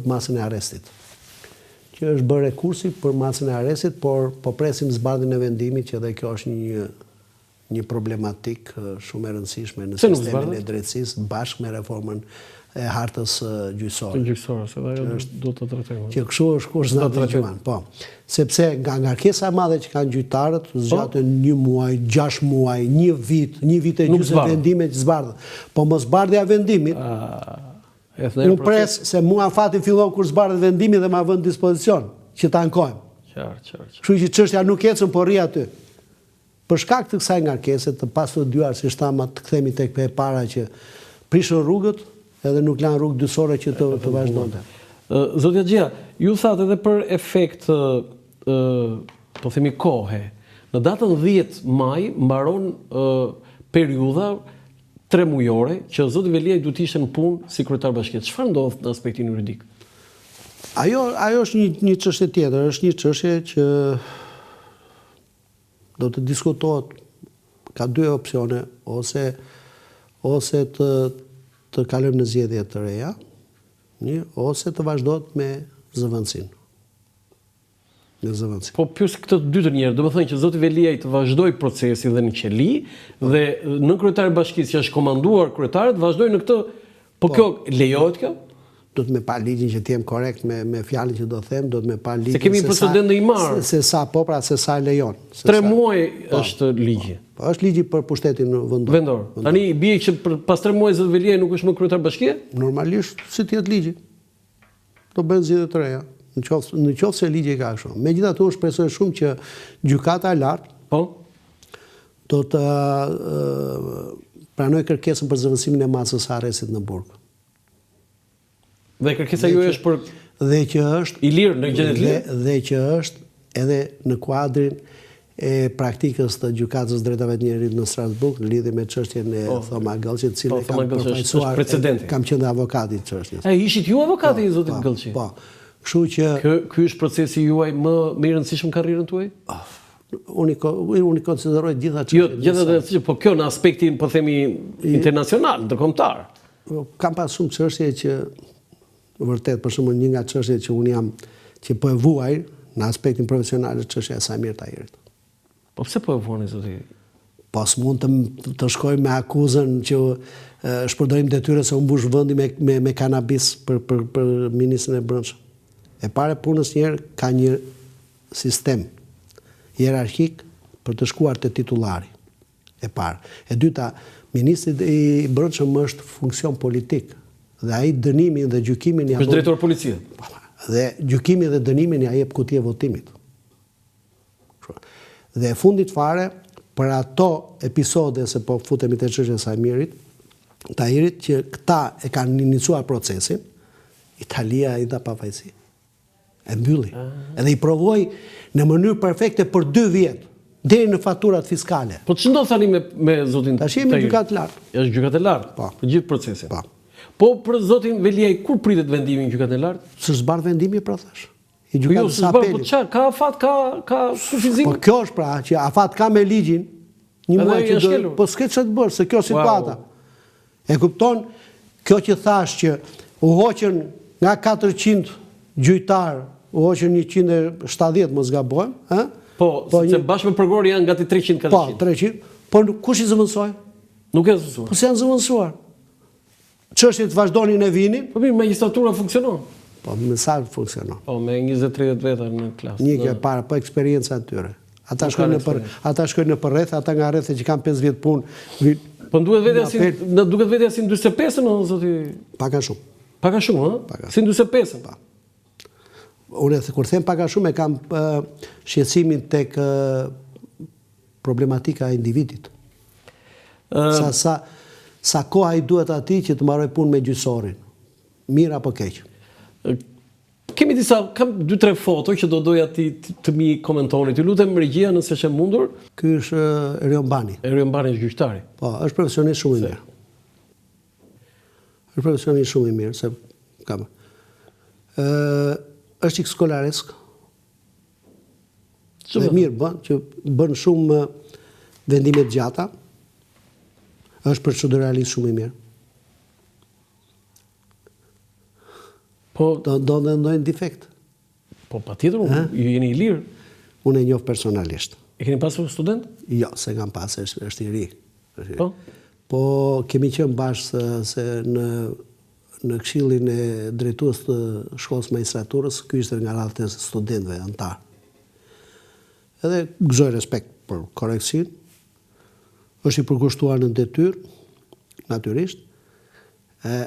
masën e arrestit. Që është bërë rekursi për masën e arrestit, por po presim zbardhjen e vendimit që dhe kjo është një një problematikë shumë e rëndësishme në sistemin e drejtësisë bashkë me reformën e hartës gjyqësore. Të gjyqësore, se dhe ajo do të trajtojmë. Që kështu është kur s'na dëgjuan, po. Sepse nga ngarkesa e madhe që kanë gjyqtarët, po. zgjaten një muaj, 6 muaj, një vit, një vit e gjysmë vendime që zbardhen. Po mos zbardhja e vendimit, unë pres se mua afati fillon kur zbardhet vendimi dhe ma vënë në dispozicion, që ta ankohem. Qartë, qartë, qartë. Kështu që çështja nuk ecën, por rri aty. Për shkak të kësaj ngarkese të pastudiuar, siç thamë, të kthehemi tek e para që prishën rrugët edhe nuk lanë rrugë dytësore që të të vazhdonte. Zoti Haxhia, ju thatë edhe për efekt po themi kohe. Në datën 10 maj mbaron periudha tremujore që zoti Veliaj duhet të ishte në punë si kryetar bashkie. Çfarë ndodh në aspektin juridik? Ajo ajo është një një çështje tjetër, është një çështje që do të diskutohet ka dy opsione ose ose të të kalojmë në zgjedhje të reja, një ose të vazhdohet me zëvendësin. Me zëvendësin. Po pyes këtë të dytën njëherë, domethënë që zoti Veliaj të vazhdojë procesin dhe në qeli po. dhe nënkryetari i bashkisë që është komanduar kryetari të vazhdojë në këtë po, po kjo lejohet kjo? Duhet me pa ligjin që të jem korrekt me me fjalën që do them, duhet me pa ligjin se kemi precedent në Himarë. Se, se sa po pra se sa e lejon. Se Tre muaj po, është ligji. Po, po, është ligji për pushtetin vendor. Vendor. Tani i bie që për, pas tre muaj zoti Veliaj nuk është më kryetar bashkie? Normalisht si të jetë ligji. Do bëhen zgjedhje të reja, në qoftë në qoftë se ligji ka kështu. Megjithatë unë shpresoj shumë që Gjykata e Lartë po do të pranojë kërkesën për zëvendësimin e masës së arrestit në burg. Dhe kërkesa juaj është për dhe që është i lirë në gjendje të lirë dhe, dhe që është edhe në kuadrin e praktikës të Gjykatës së Drejtave të Njeriut në Strasburg në lidhje me çështjen e po, Thoma Gëllçit, të cilën po, e kam përfaqësuar, kam qenë dhe avokati i çështjes. E ishit ju avokati po, i zotit po, Gëllçi? Po. Kështu që Ky ky është procesi juaj më më i rëndësishëm në karrierën tuaj? Oh, unë i unë i konsideroj të gjitha çështjet. Jo, të gjitha të rëndësishme, po kjo në aspektin, po themi, internacional, ndërkombëtar. Kam pas shumë çështje që Vërtet, për shembull, një nga çështjet që unë jam, që po e vuaj në aspektin profesional është çështja e Saimir Tahirit. Po pse po e vuani zoti? Po s'mund të të shkoj me akuzën që shpërdorim detyre se u mbush vendi me me me kanabis për për për ministrin e Brendshëm. E para e punës një herë ka një sistem hierarkik për të shkuar te titullari. E para. E dyta, ministri i Brendshëm është funksion politik dhe ai dënimin dhe gjykimin ia bën. Është drejtor policie. Po, dhe gjykimin dhe dënimin ia jep kutia e votimit. Dhe e fundit fare, për ato episode, se po futemi te çështja e Saimirit, Tahirit, që këta e kanë iniciuar procesin, Italia i dha pafajësi. E mbylli. Ah. Edhe i provoi në mënyrë perfekte për dy vjet, deri në faturat fiskale. Po ç'ndodh tani me me zotin Tash jemi në gjykatë të lartë. Është gjykatë e lartë. Po. Për gjithë procesin. Po. Po për zotin Veliaj kur pritet vendimi në gjykatën e lartë? S'është zbardh vendimi pra thash. I po jo, gjykatës së apelit. Po çfarë, ka afat, ka ka kufizim. Po kjo është pra që afat ka me ligjin. Një muaj që do, po s'ke çfarë të bësh, se kjo situata. E kupton? Kjo që thashë që u hoqën nga 400 gjyqtarë, u hoqën 170 mos gabohem, ë? Po, po sepse një... bashkë me prokurorë janë gati 300 400. Po, 300. Po kush i zëvendësoi? Nuk e zëvendësuar. Po s'janë zëvendësuar. Çështjet vazhdonin e vinin. Po mirë, magjistratura funksionon. Po me sa funksionon? Po me 20-30 veta në klasë. Një kjo e para, po eksperienca e tyre. Ata shkojnë nëpër, ata shkojnë nëpër rrethe, ata nga rrethe që kanë 5 vjet punë. Vi, po duket vetja si na duket vetja si në 45-ën o zoti. Pak a shumë. Pak a shumë, ë? Si në 45-ën. Po. Unë kur them pak a shumë e kam shqetësimin tek problematika e individit. Sa sa sa koha i duhet atij që të mbarojë punë me gjyqësorin. Mirë apo keq. Kemi disa, kam dy tre foto që do doja ti të m'i komentoni. Ju lutem regjia nëse është e mundur. Ky është Erion Bani. Erion Bani është gjyqtari. Po, është profesionist shumë i mirë. Është profesionist shumë i mirë se kam. Ë është çik skolaresk. Dhe mirë bën që bën shumë vendime të gjata. Është proceduralist shumë i mirë. Po do do të ndonjë defekt. Po patjetër, ju jeni i lirë. Unë e njoh personalisht. E keni pasur student? Jo, s'e kam pasur, është, është i ri. Po? Po kemi qenë bashkë se në në këshillin e drejtues të shkollës magjistraturës, ky ishte nga radhët e studentëve anëtar. Edhe gëzoj respekt për korrektësinë. Është i përkushtuar në detyrë, natyrisht. E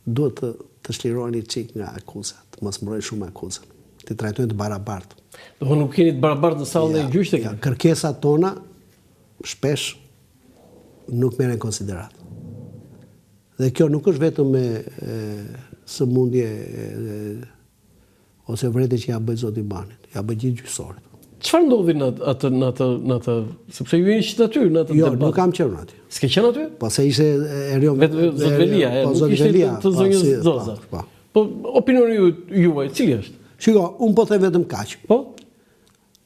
duhet të të çlirohen një çik nga akuzat, të mos mbrojnë shumë akuzën, t'i trajtojnë të barabartë. Do të nuk jeni të barabartë në sallën e gjyqit? Ja, kërkesat tona shpesh nuk merren konsideratë. Dhe kjo nuk është vetëm me sëmundje ose vërejtje që ia bëj zoti Banit, ia bëj gjithë gjyqësorit. Çfarë ndodhi në atë në atë në atë sepse ju ishit aty në atë jo, debat. Jo, nuk kam qenë aty. S'ke qenë aty? Po se ishte Erion Vetë zot Velia, po, nuk ishte të, të zonjës po, Zoza. Po, po. Po opinioni juaj, cili është? Shiko, unë po them vetëm kaq. Po?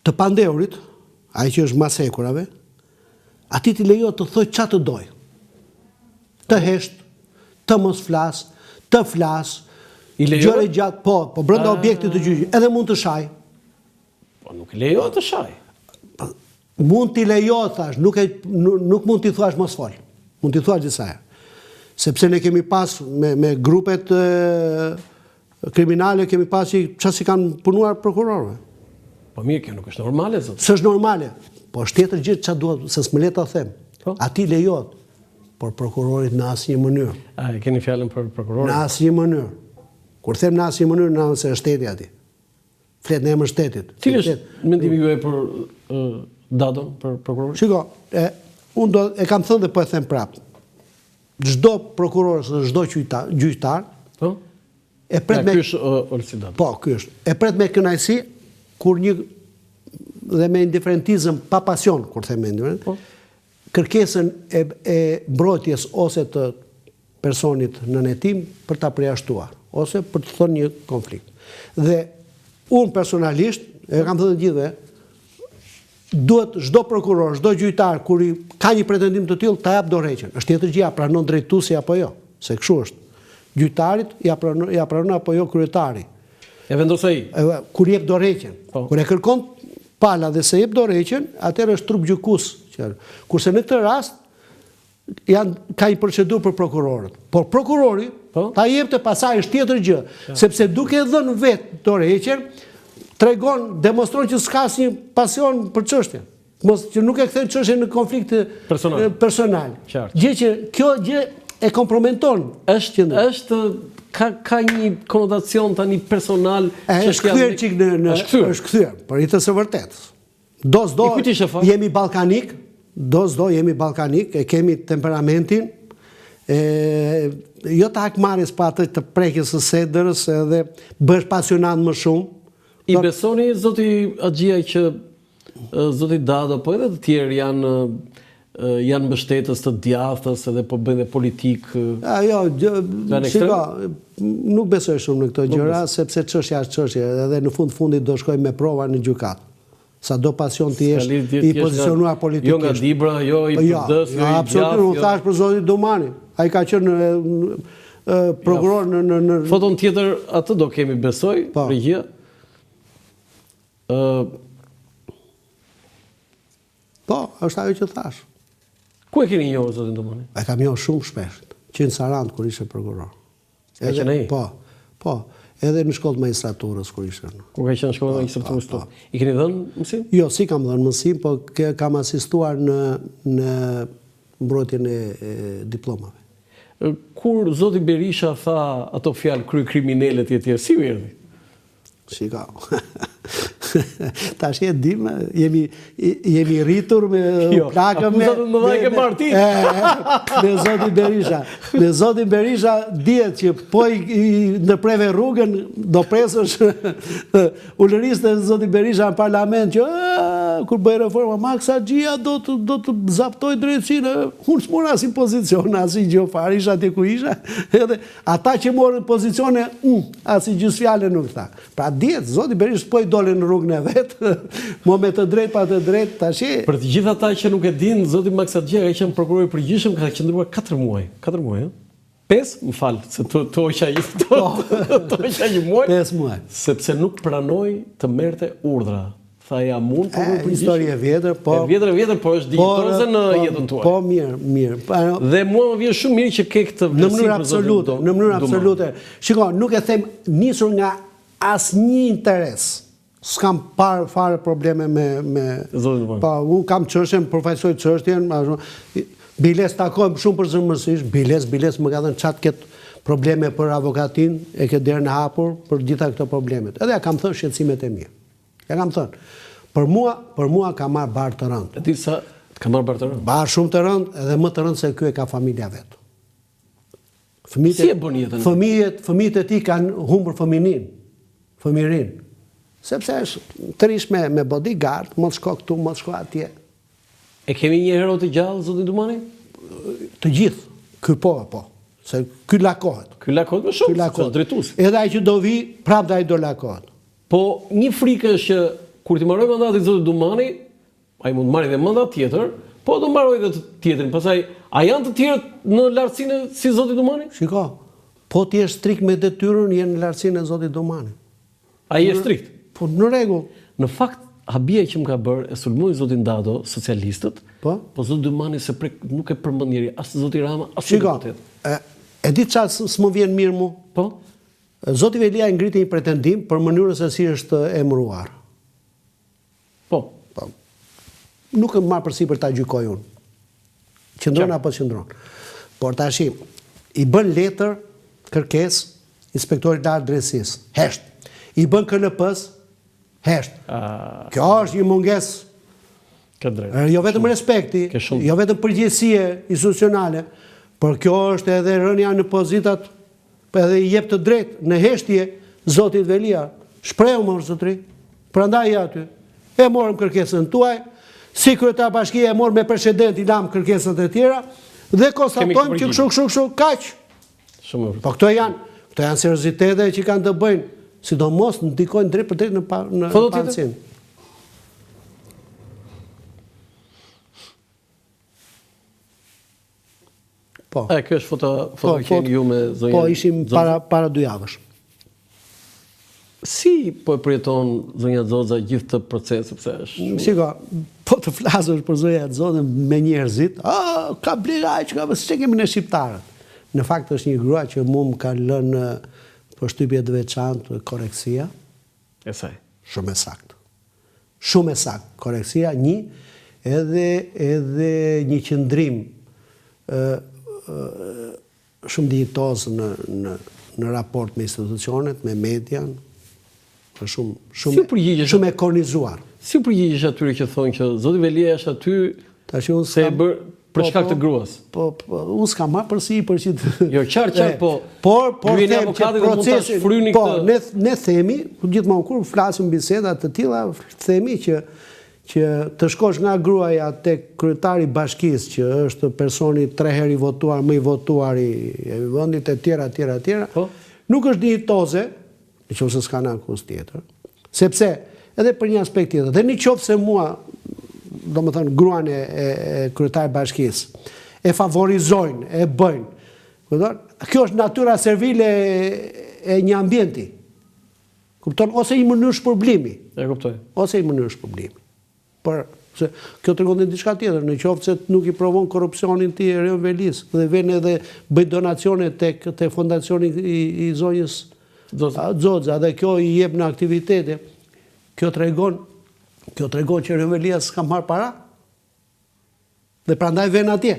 Të pandehurit, ai që është mas hekurave, atij t'i lejohet të thojë ça të dojë. Të hesht, të mos flasë, të flasë, gjerë e gjatë, po, po brenda objektit të gjyqit, edhe mund të shajë. Po nuk i lejohet të shajë. Po, mund t'i lejohet, thash, nuk, e, nuk mund t'i thuash mos fol. Mund t'i thuash disa herë. Sepse ne kemi pas me, me grupet e, kriminale, kemi pas që ça s'i kanë punuar prokurorëve. Po mirë, kjo nuk është normale, zot. S'është normale. Po është tjetër gjë ça dua, se s'më le ta them. Po? Atij i lejohet, por prokurorit në asnjë mënyrë. A e keni fjalën për prokurorin? Në asnjë mënyrë. Kur them në asnjë mënyrë, në se është shteti aty. Flet në emër shtetit. Cili është mendimi juaj për Dadon, për prokurorin? Shiko, e, unë do, e kam thënë dhe po e them prapë. Çdo prokuror ose çdo gjyqtar, po? E pret me Ky është Olsi Dado. Po, ky është. E pret me kënaqësi kur një dhe me indiferentizëm pa pasion, kur them me indiferentizëm, po. kërkesën e, e mbrojtjes ose të personit nën hetim për ta përjashtuar ose për të thënë një konflikt. Dhe unë personalisht, e kam thënë të gjithëve, duhet çdo prokuror, çdo gjyqtar kur i ka një pretendim të tillë ta jap dorëheqjen. Është tjetër gjë, a pranon drejtuesi apo jo, se kështu është. Gjyqtarit ja pranon, ja pranon apo jo kryetari. E vendos ai. Kur jep dorëheqjen. Po. Kur e kërkon pala dhe s'e jep dorëheqjen, atëherë është trup gjykues. Kurse në këtë rast janë ka një procedurë për prokurorët. Por prokurori po? ta jepte pasaj është tjetër gjë, ja. sepse duke e dhënë vetë dorëheqjen, tregon, demonstron që s'ka asnjë pasion për çështjen. Mos që nuk e kthen çështjen në konflikt personal. personal. Gjë që kjo gjë e kompromenton. Është është ka ka një konotacion tani personal që është kthyer çik në në është kthyer, është kthyer, për hir të së vërtetës. Do s'do, jemi ballkanik, do s'do jemi ballkanik, e kemi temperamentin, e, jo të hakmarrjes po atë të prekjes së sedrës edhe bëhesh pasionant më shumë. I besoni zoti Haxhiaj që zoti Dado, po edhe të tjerë janë janë mbështetës të djathtës edhe po bëjnë dhe politikë. A, jo, shiko, nuk besoj shumë në këto gjëra, sepse çështja është çështje, edhe në fund fundit do shkojmë me prova në gjykatë. Sado pasion të jesh i pozicionuar politikisht. Jo nga Dibra, jo i jo, PD-s, jo, jo i djathtë. Unë jo. thashë për zotin Dumani. Ai ka qenë prokuror në në në Foton tjetër atë do kemi besoj, po. regjia. Ë Po, është ajo që thashë. Ku e keni njohur zotin Dumani? E kam njohur shumë shpesh, që në Sarandë kur ishte prokuror. Ka qenë ai? Po, po. Edhe në shkollë të magjistraturës kur ishte. Kur ka qenë në shkollën e po, magjistraturës po, po. I keni dhënë mësim? Jo, s'i kam dhënë mësim, po kam asistuar në në mbrojtjen e, e diplomave. Kur zoti Berisha tha ato fjalë kryekriminelët e tjerë, si ju erdhi? Shiko. Tash e dim, jemi jemi rritur me jo, plakën me akuzat më dha ke marrë ti. Me zotin Berisha. Me zotin Berisha dihet që po i, i ndërpreve rrugën, do presësh ulëriste zoti Berisha në parlament që kur bëj reforma Maks Haxhia do të do të zaptojë drejtësinë. Unë s'mora asnjë pozicion, asnjë gjë fare, isha atje ku isha. Edhe Ata që morën pozicione, mm, asnjë gjysmë fjale nuk tha. Pra dihet, zoti Berisha po i dole në rrugën e vet, mo me të drejtë pa të drejtë, tashi. Për të gjithë ata që nuk e dinë, zoti Maks Haxhia ka qenë prokuror i përgjithshëm, ka qëndruar 4 muaj. 4 muaj, ëh? 5, më fal, se të të hoqa një të po. të hoqa një muaj. 5 muaj. Sepse nuk pranoi të merrte urdhra. Tha jam unë, po për Histori e vjetër, po. E vjetër e vjetër, po është dinjitoze në po, jetën tuaj. Po mirë, mirë. Po, Dhe mua më vjen shumë mirë që ke këtë vlerësim. Në mënyrë absolute, në mënyrë absolute. Shiko, nuk e them nisur nga asnjë interes. S'kam parë fare probleme me me Zotin Po, unë kam çështjen, përfaqësoj çështjen, biles takohem shumë përzemërsisht, biles, biles më ka thënë ça të ketë probleme për avokatin, e ke derën e hapur për gjitha këto problemet. Edhe ja kam thënë shqetësimet e mia. Ja kam thënë. Për mua, për mua ka marrë barrë të rëndë. E di sa ka marrë barrë të rëndë? Barrë shumë të rëndë, edhe më të rëndë se ky e ka familja vet. Fëmijët si e bën jetën? Fëmijët, fëmijët e tij kanë humbur fëminin. Fëmijërinë. Sepse është të rrish me, me bodyguard, mos shko këtu, mos shko atje. E kemi një hero të gjallë, zotin Dumani? Të gjithë. Ky po, po. Se ky lakohet. Ky lakohet më shumë, ky se drejtues. Edhe ai që do vi, prapë dhe ai do lakohet. Po, një frikë është që kur t'i mbarojë mandati zotit Dumani, ai mund të marrë dhe mandat tjetër, po do mbarojë dhe të tjetrin. Pastaj, a janë të tjerët në lartësinë si zoti Dumani? Shiko, po ti je strikt me detyrën, je në lartësinë e zotit Dumani. Ai je strikt. Po në rregull. Në fakt, habia që më ka bërë, e sulmojnë zotin Dado, socialistët, po, po zotin Dumani s'e prek, nuk e përmend njeri, as zoti Rama, as Shiko, deputet. E, e di ça s'më vjen mirë mu? Po. Zoti Veliaj ngriti një pretendim për mënyrën se si është emëruar. Po. Po. Nuk e marr përsipër ta gjykoj unë. Qëndron apo s'qëndron. Por tashi i bën letër kërkesë inspektorit të lartë të drejtësisë. Hesht. I bën KLP-s hesht. Kjo është një mungesë Ke drejtë. Jo vetëm respekti, jo vetëm përgjegjësie institucionale, por kjo është edhe rënia në pozitat Po edhe i jep të drejtë në heshtje zotit Veliaj. Shprehu mor zotri. Prandaj je aty. E morëm kërkesën tuaj, si kryetar bashkie e morëm me precedent i lamë kërkesat e tjera dhe konstatojmë që kështu kështu kështu kaq. Shumë vërtet. Po këto janë, këto janë seriozitete që kanë të bëjnë, sidomos ndikojnë drejtpërdrejt në pa, në pavarësinë. Po. E, kjo është foto, foto po, që jeni ju me zonjën. Po, ishim para, para dy javësh. Si po e përjeton zonja Xoxa gjithë këtë proces, sepse është shumë... Shiko, po të flasësh për zonja Xoxën me njerëzit, a, ka blerë aq, ka, siç e kemi ne shqiptarët. Në fakt është një grua që mu më ka lënë përshtypje të veçantë korrektësia. E saj. Shumë e saktë. Shumë e saktë, korrektësia një, edhe edhe një qëndrim ë shumë dinjitoz në në në raport me institucionet, me median, është shumë shumë si shumë e kornizuar. Si u përgjigjesh atyre që thonë që zoti Veliaj është aty tash unë se e bër për po, shkak të po, gruas? Po, po unë s'kam marrë përsipër që të... Jo, qartë, qartë, po. Por, por ju jeni avokati dhe mund ta shfryni po, këtë. Po, ne ne themi, gjithmonë kur flasim biseda të tilla, themi që që të shkosh nga gruaja tek kryetari i bashkisë, që është personi tre herë i votuar, më i votuari i vendit etj etj etj. Po. Nuk është dinjitoze, në qoftë se s'ka akuzë tjetër, sepse edhe për një aspekt tjetër, dhe në qoftë se mua, domethënë, gruan e, e, e kryetarit bashkisë, e favorizojnë, e bëjnë, kupton? Kjo është natyra servile e, e një ambienti. Kupton? Ose një mënyrë shpërblimi. E kuptoj. Ose një mënyrë shpërblimi. Por se kjo tregon dhe diçka tjetër, në qoftë se nuk i provon korrupsionin ti Erion Velisë dhe vjen edhe bëj donacione tek te fondacioni i, i zonjës Xoxa. Xoxa dhe kjo i jep në aktivitete. Kjo tregon kjo tregon që Erion Velia s'ka marrë para. Dhe prandaj vjen atje.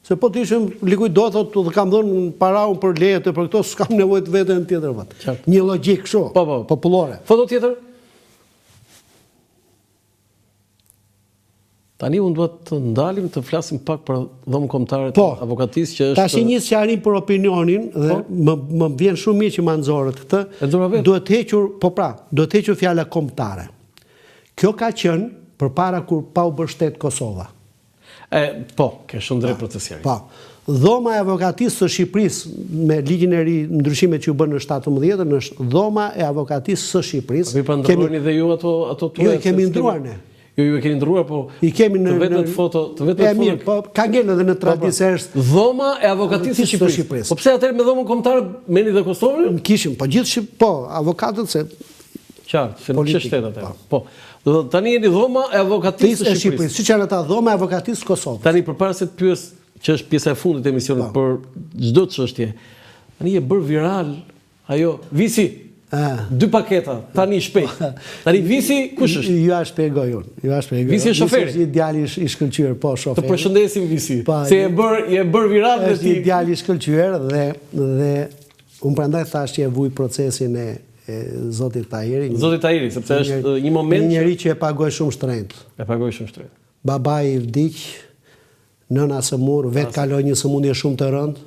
Se po të ishim likuido, thotë, dhe kam dhënë para unë për lejet e për këto, s'kam nevojë të vete në tjetër vend. Një logjikë kështu, po, po. popullore. Foto tjetër? Tani unë dua të ndalim të flasim pak për Dhomën Kombëtare të po, Avokatisë që është Tash një sqarim për opinionin dhe po? më më vjen shumë mirë që ma nxorët këtë. E nxora vetë. Duhet hequr, po pra, duhet hequr fjala kombëtare. Kjo ka qenë përpara kur pa u bërë shtet Kosova. E, po, ke shumë drejt për këtë sqarim. Po. Dhoma e Avokatisë së Shqipërisë me ligjin e ri, ndryshimet që u bënë në 17-ën është Dhoma e Avokatisë së Shqipërisë. Po pra ndërrojeni dhe ju ato ato tuaja. Jo, i kemi ndruar ne. Jo, ju e keni ndruar, po i kemi në të vetmet foto, të vetmet foto. E mirë, po ka ngelur edhe në po, traditë se është Dhoma e Avokatisë së Shqipërisë. Po pse atëherë me Dhomën Kombëtare merrni dhe Kosovën? Kishim, po gjithë Shqip, po, avokatët se Qartë, se nuk ishte shtet atëherë. Po. Do të thotë tani jeni Dhoma e Avokatisë së Shqipërisë. Siç janë ata Dhoma e Avokatisë së Kosovës. Tani përpara se të pyes që është pjesa e fundit e emisionit po. për çdo çështje. Tani je bërë viral ajo Visi. Dy paketa, tani shpejt. Tani Visi kush është? Jua shpjegoj unë. Jua shpjegoj. Visi është shoferi. Visi është një djalë i shkëlqyer, po shoferi. Të përshëndesim Visi. Po, se je bërë je bërë viral dhe ti. Është një djalë i shkëlqyer dhe dhe unë prandaj thashë që e vuj procesin e e zotit Tahiri. Zotit Tahiri, sepse është një moment një njeri që e pagoi shumë shtrenjtë. E pagoi shumë shtrenjtë. Babai i vdiq, nëna sëmurë, vetë kaloi një sëmundje shumë të rëndë.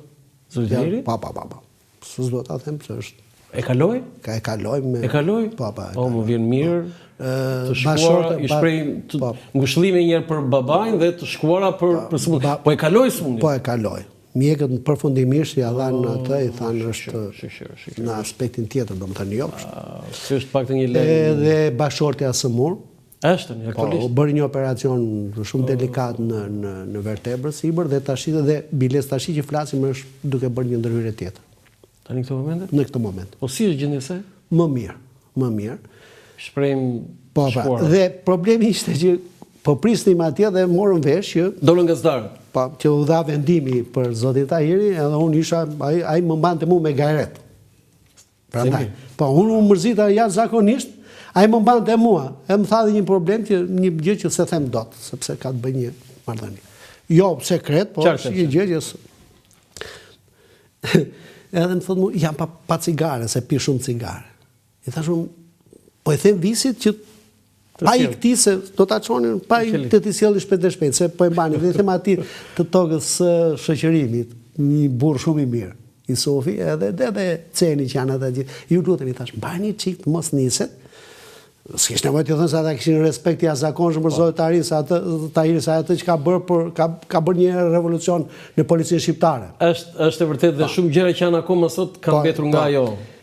Zoti Tahiri? Po, po, po, po. S'do ta them pse është. E kaloi? Ka e kaloi me E kaloi? Po, po. Po, më vjen mirë. Po. Të shkuara, i shprehim po. ngushëllime një herë për babain dhe të shkuara për po, për sëmundjen. Po e kaloi sëmundjen. Po e kaloi. Mjekët përfundimisht ia dhanë oh, atë, i thanë është në aspektin tjetër, domethënë jo. Ky është pak të një lajm. Edhe bashkëshortja sëmurë. Është tani po, aktualisht. Po, bëri një operacion shumë oh. delikat në në në vertebrë sipër dhe tashi dhe biles tashi që flasim është duke bërë një ndërhyrje tjetër. Tani në këto momente? Në këto moment. Po si është gjendja e saj? Më mirë, më mirë. Shprehim po, pra, dhe problemi ishte që po prisnim atje dhe morëm vesh që dolën gazetarët. Po, që u dha vendimi për zotin Tahiri, edhe unë isha ai ai më mbante mua me gajret. Prandaj, po unë u mërzita jashtëzakonisht, ai më mbante mua. E më tha dhe një problem që një gjë që s'e them dot, sepse ka të bëjë një marrëdhënie. Jo sekret, po është një gjë që Edhe më thotë mu, jam pa, pa cigare, se pi shumë cigare. I thashë unë, po i them Visit që pa i këti se do ta çonin, pa i të t'i sjellë shpejt e shpejt, se po e mbani. Dhe i them atij të tokës së shoqërimit, një burrë shumë i mirë, i Sofi, edhe edhe Ceni që janë ata gjithë. Ju lutem i thashë, mbani çik të mos niset, S'kish nevojë t'i thënë se ata kishin respekt të jashtëzakonshëm për po. zotin Tahiri, se atë Tahiri se atë që ka bërë për ka ka bërë një revolucion në policinë shqiptare. Është është e vërtetë dhe po. shumë gjëra që janë akoma sot kanë po, mbetur nga ajo.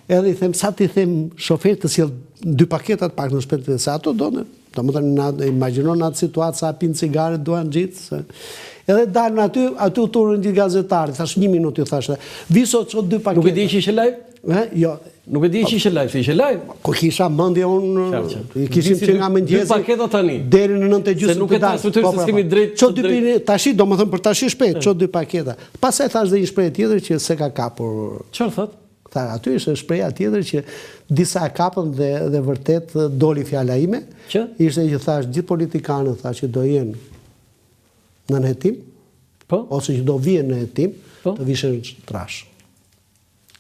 Edhe i them sa t'i them shoferit të sjell dy paketa të paktën shpejt se ato do në domethënë na imagjino në atë situatë sa pin cigare duan gjithë se edhe dalën aty aty u turën gjithë gazetarët thashë një minutë ju thashë Viso ço dy paketa nuk e di që ishte live Ë, jo. Nuk e di që ishte live, se ishte live. Ku kisha mendje unë, i kishim që nga mëngjesi. Dy paketa tani. Deri në 9 e gjysmë. Se nuk e transmetoj se s'kemi drejt. Ço dy pini, tashi, domethënë për tashi shpejt, ço dy paketa. Pastaj thashë dhe një shprehje tjetër që s'e ka kapur. Çfarë thotë? Tha, aty ishte shprehja tjetër që disa e kapën dhe dhe vërtet doli fjala ime. Që? Ishte që thashë gjithë politikanët thashë që do jenë nën hetim, po? ose që do vihen në hetim, po? të vishen trashë.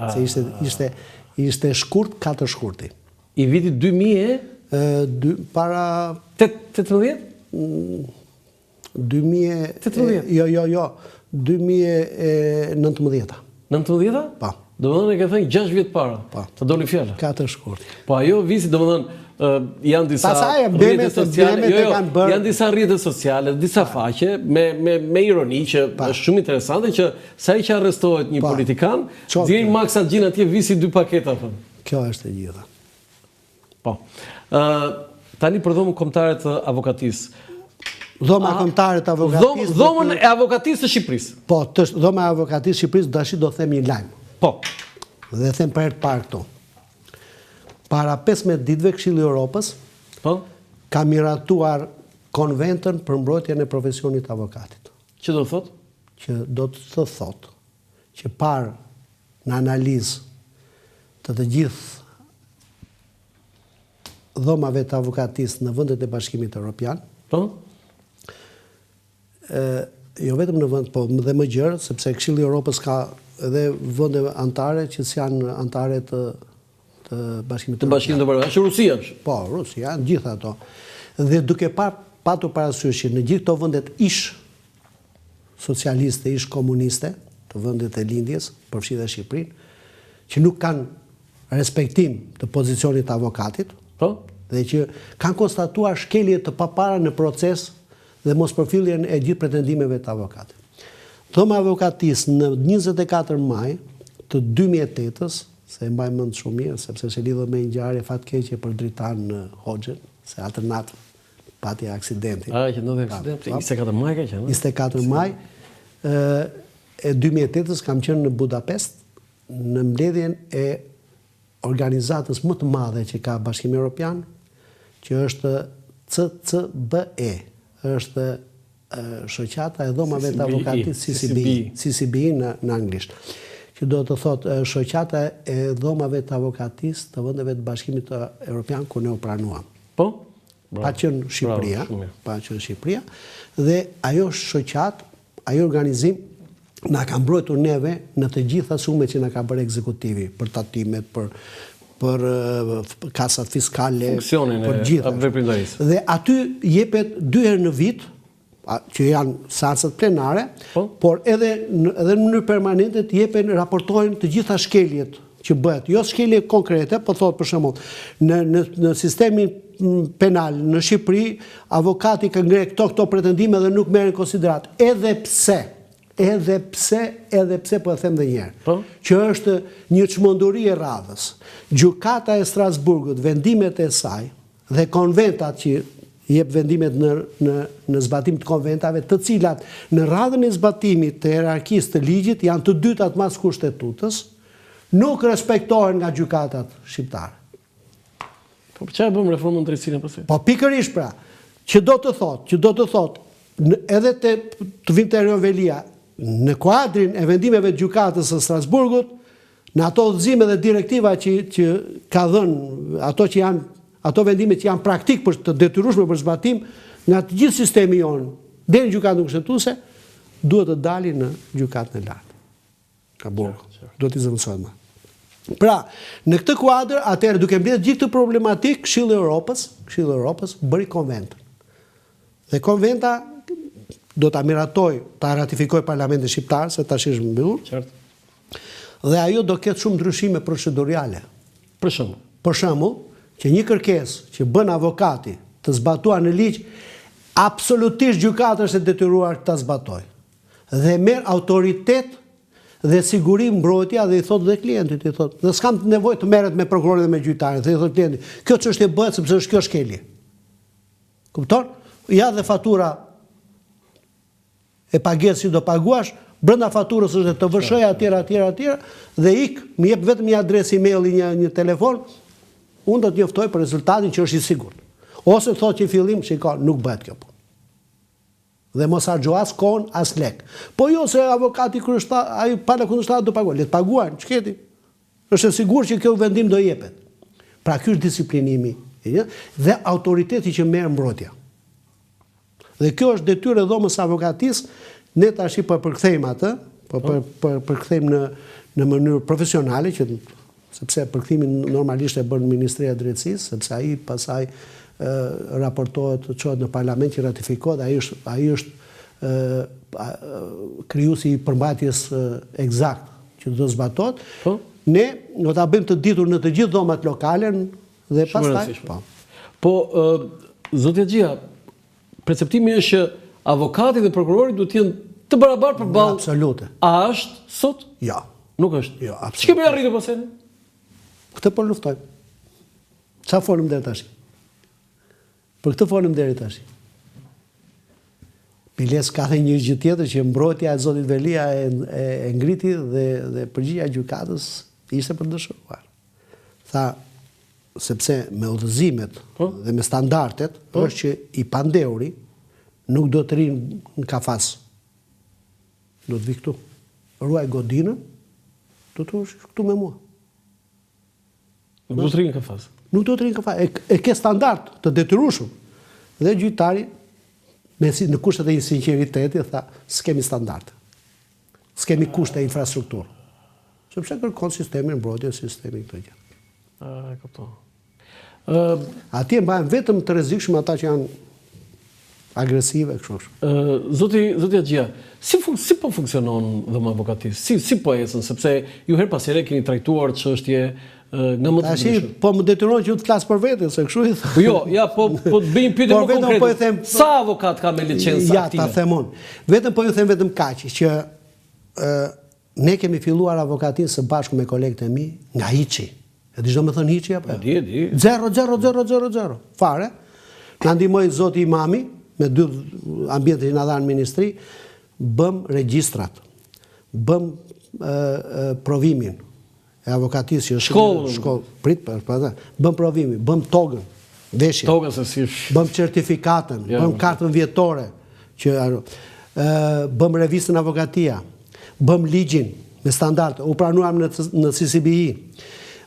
Se ishte ishte ishte shkurt 4 shkurti. I vitit 2000 e dy para 18? 2018. Jo, jo, jo. 2019. 19-a? Po. Domethënë e ke thënë 6 vjet para. Po. Të doli fjala. 4 shkurt. Po ajo visi domethënë janë disa rrjete sociale, jo, jo, janë disa rrjete sociale, disa faqe me me me ironi që është shumë interesante që Sa herë që arrestohet një politikan, nxjerrin Max Haxhinë atje visi dy paketa thonë. Kjo është e gjitha. Po. Ë tani për dhomën kombëtare të avokatisë. Dhoma kombëtare të avokatisë. Dhomën e avokatisë së Shqipërisë. Po, të dhoma e avokatisë së Shqipërisë tashi do them një lajm. Po. Dhe e them për herë të parë këtu. Para 15 ditëve Këshilli i Europës po ka miratuar konventën për mbrojtjen e profesionit të avokatit. Që do të thotë? Që do të thotë që parë në analizë të të gjithë dhomave të avokatisë në vendet e Bashkimit Evropian. Po. Ë jo vetëm në vend, po dhe më gjerë, sepse Këshilli i Europës ka edhe vende anëtare që s'janë anëtare të të Bashkimit Të Bashkimit Evropian. Është Rusia është. Po, Rusia, të gjitha ato. Dhe duke pa patur parasysh që në gjithë këto vendet ish socialiste, ish komuniste, të vendet e lindjes, përfshi dhe Shqipërinë, që nuk kanë respektim të pozicionit të avokatit, po, dhe që kanë konstatuar shkelje të papara në proces dhe mospërfilljen e gjithë pretendimeve të avokatit. Dhoma e Avokatisë në 24 maj të 2008-ës, se e mbaj mend shumë mirë, sepse është e lidhur me një ngjarje fatkeqe për Dritan Hoxhën, se atë natë pati aksidentin. A, që ndodhi aksidenti, 24 maj ka qenë? 24 maj, e 2008-ës kam qenë në Budapest, në mbledhjen e organizatës më të madhe që ka Bashkimi Evropian, që është CCBE, është shoqata e dhomave të avokatisë CCBE, CCBE në në anglisht, që do të thotë shoqata e dhomave të avokatisë të vendeve të Bashkimit Evropian ku ne u pranuam. Po? Pa qenë Shqipëria, pa qenë Shqipëria, dhe ajo shoqatë, ai organizim na ka mbrojtur neve në të gjitha sulmet që na ka bërë ekzekutivi, për tatimet, për për kasat fiskale, Funksionin për gjitha. veprimtarisë. Dhe aty jepet dy herë në vit, që janë seancat plenare, po? por edhe në, edhe në mënyrë permanente të jepen raportohen të gjitha shkeljet. që bëhet, jo shkelje konkrete, po thotë për shembull, në në në sistemin penal në Shqipëri, avokati ka ngre këto këto pretendime dhe nuk merren në konsideratë, edhe pse edhe pse edhe pse po e them edhe një herë, po? që është një çmenduri e radhës. Gjykata e Strasburgut, vendimet e saj dhe konventat që jep vendimet në në në zbatim të konventave, të cilat në radhën e zbatimit të hierarkisë të ligjit janë të dytat mas kushtetutës, nuk respektohen nga gjykatat shqiptare. Po për çfarë bëmë reformën në drejtësi pastaj? Po pikërisht pra, që do të thotë, që do të thotë, edhe te të vim te Erion Veliaj, në kuadrin e vendimeve të gjykatës së Strasburgut, në ato udhëzime dhe direktiva që që ka dhënë, ato që janë ato vendime që janë praktik për të detyrueshme për zbatim nga të gjithë sistemi jonë deri në gjykatën kushtetuese, duhet të dalin në gjykatën e lartë. Nga burgu. Duhet t'i zëvendësohet më. Pra, në këtë kuadër, atëherë duke mbledhur gjithë këtë problematikë, Këshilli i Europës, Këshilli i Europës bëri konventën. Dhe konventa do ta miratojë, ta ratifikojë Parlamenti shqiptar, se tash është mbyllur. Qartë. Dhe ajo do ketë shumë ndryshime proceduriale. Për shembull, për shembull, që një kërkesë që bën avokati të zbatuar në ligj, absolutisht gjykata është e detyruar ta zbatojë. Dhe merr autoritet dhe siguri mbrojtja dhe i thotë dhe klientit, i thotë, dhe s'kam nevojë të merret me prokurorin dhe me gjyqtarin, dhe i thotë klientit, kjo çështje bëhet sepse është kjo shkelje. Kupton? Ja dhe fatura e pagesës që do paguash, brenda faturës është dhe TVSH-ja etj etj etj dhe ik, më jep vetëm një adresë emaili, një një telefon, unë do të njoftoj për rezultatin që është i sigurt. Ose thotë që në fillim, shiko, nuk bëhet kjo punë. Dhe mos harxho as kohën, as lek. Po jo se avokati kundërshtar, ai pala kundërshtare do paguajë. Le të paguajnë, ç'ke ti? Është e sigurt që kjo vendim do jepet. Pra ky është disiplinimi, e dhe autoriteti që merr mbrojtja. Dhe kjo është detyrë e dhomës së avokatisë, ne tashi po e përkthejmë atë, po po po e përkthejmë në në mënyrë profesionale që sepse përkthimin normalisht e bën Ministria e Drejtësisë, sepse ai pastaj raportohet, çohet në parlament që ratifikohet, ai është ai është krijuesi i përmbajtjes ekzakt që do të zbatohet. Po. Ne do ta bëjmë të ditur në të gjithë dhomat lokale dhe pastaj po. Po, zoti Haxhia, perceptimi është që avokati dhe prokurori duhet të jenë të barabartë përballë. Absolute. A është sot? Jo. Nuk është. Jo, absolutisht. Ç'kemi arritur pastaj? Këtë po luftojmë. Ça folëm deri tash? Për këtë folëm deri tash. Biles ka dhe një gjë tjetër që mbrojtja e zotit Veliaj e, e, e ngriti dhe, dhe përgjigja e gjykatës ishte për të dëshiruar. Tha, sepse me udhëzimet po? dhe me standardet po? është që i pandehuri nuk do të rrinë në kafaz. Do të vi këtu. Ruaj godinën, do të rrish këtu me mua. Nuk do të rrinë në kafaz. Nuk do të rrinë në kafaz. E, e ke standard të detyrueshëm. Dhe gjyqtari me si, në kushtet e një sinqeriteti tha, s'kemi standard. S'kemi kushte infrastrukturë. Sepse kërkon sistemin mbrojtjes, sistemin këtë gjë. E kuptoj. Ë atje mbahen vetëm të rrezikshëm ata që janë agresive kështu. Ë zoti zoti Haxhia, si fun, si po funksionon dhoma e avokatisë? Si si po ecën sepse ju herë pas here keni trajtuar çështje nga më të ndryshme. Tash po më detyron që të flas për veten, se kështu i thë. Po jo, ja po po të bëj një pyetje po, më konkrete. Po them, sa avokat ka me licencë aktive? Ja, ta them unë. Vetëm po ju them vetëm kaq që ë ne kemi filluar avokatinë së bashku me kolegët e mi nga hiçi. E di ç'do me thënë hiçi apo? E di, e di. 0 0 0 0 0. Fare. Na ndihmoi zoti Imami me dy ambiente që na dha në ministri, bëm regjistrat. Bëm provimin e avokatisë që është shkollë, shkollë, prit për po, po, bëm provimin, bëm togën, veshjen. Togën se si bëm certifikatën, ja, bëm kartën vjetore që ë bëm revistën avokatia, bëm ligjin me standarde, u pranuam në në CCBI.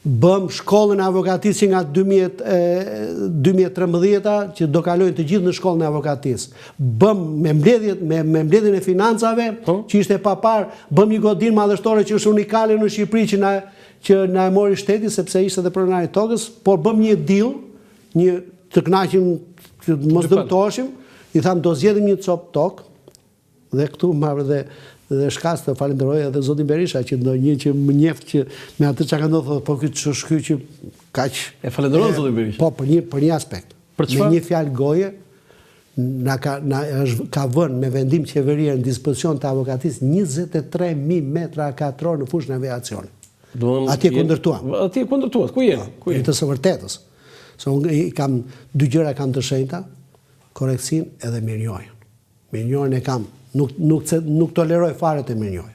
Bëm shkollën e avokatisë që nga 2013-a që do kalojnë të gjithë në shkollën e avokatisë. Bëm me mbledhjet me me mbledhjen e financave po? që ishte e paparë, bëm një godinë madhështore që është unikale në Shqipëri që na që na e mori shteti sepse ishte dhe pronari i tokës, por bëm një deal, një të kënaqim që mos dëmtoheshim, i thamë do zgjedhim një copë tokë, Dhe këtu marr dhe Dhe shkas të falenderoj edhe zotin Berisha që ndonjë që më njeh që me atë çka ka ndodhur thotë po ky ç'është ky që kaq E falenderon zotin Berisha. Po, për një për një aspekt. Për çfarë? Me një fjalë goje na ka na është ka vënë me vendim qeverie në dispozicion të avokatisë 23000 metra katror në fushën e aviacionit. Domethënë Atje ku ndërtuam. Atje ku ndërtuat, ku jeni? Po, ku jeni? Të së vërtetës. Se unë i kam dy gjëra kam të shenjta, korrektësinë edhe mirënjohjen. Mirënjohjen e kam, nuk nuk nuk toleroj fare te mirënjohja.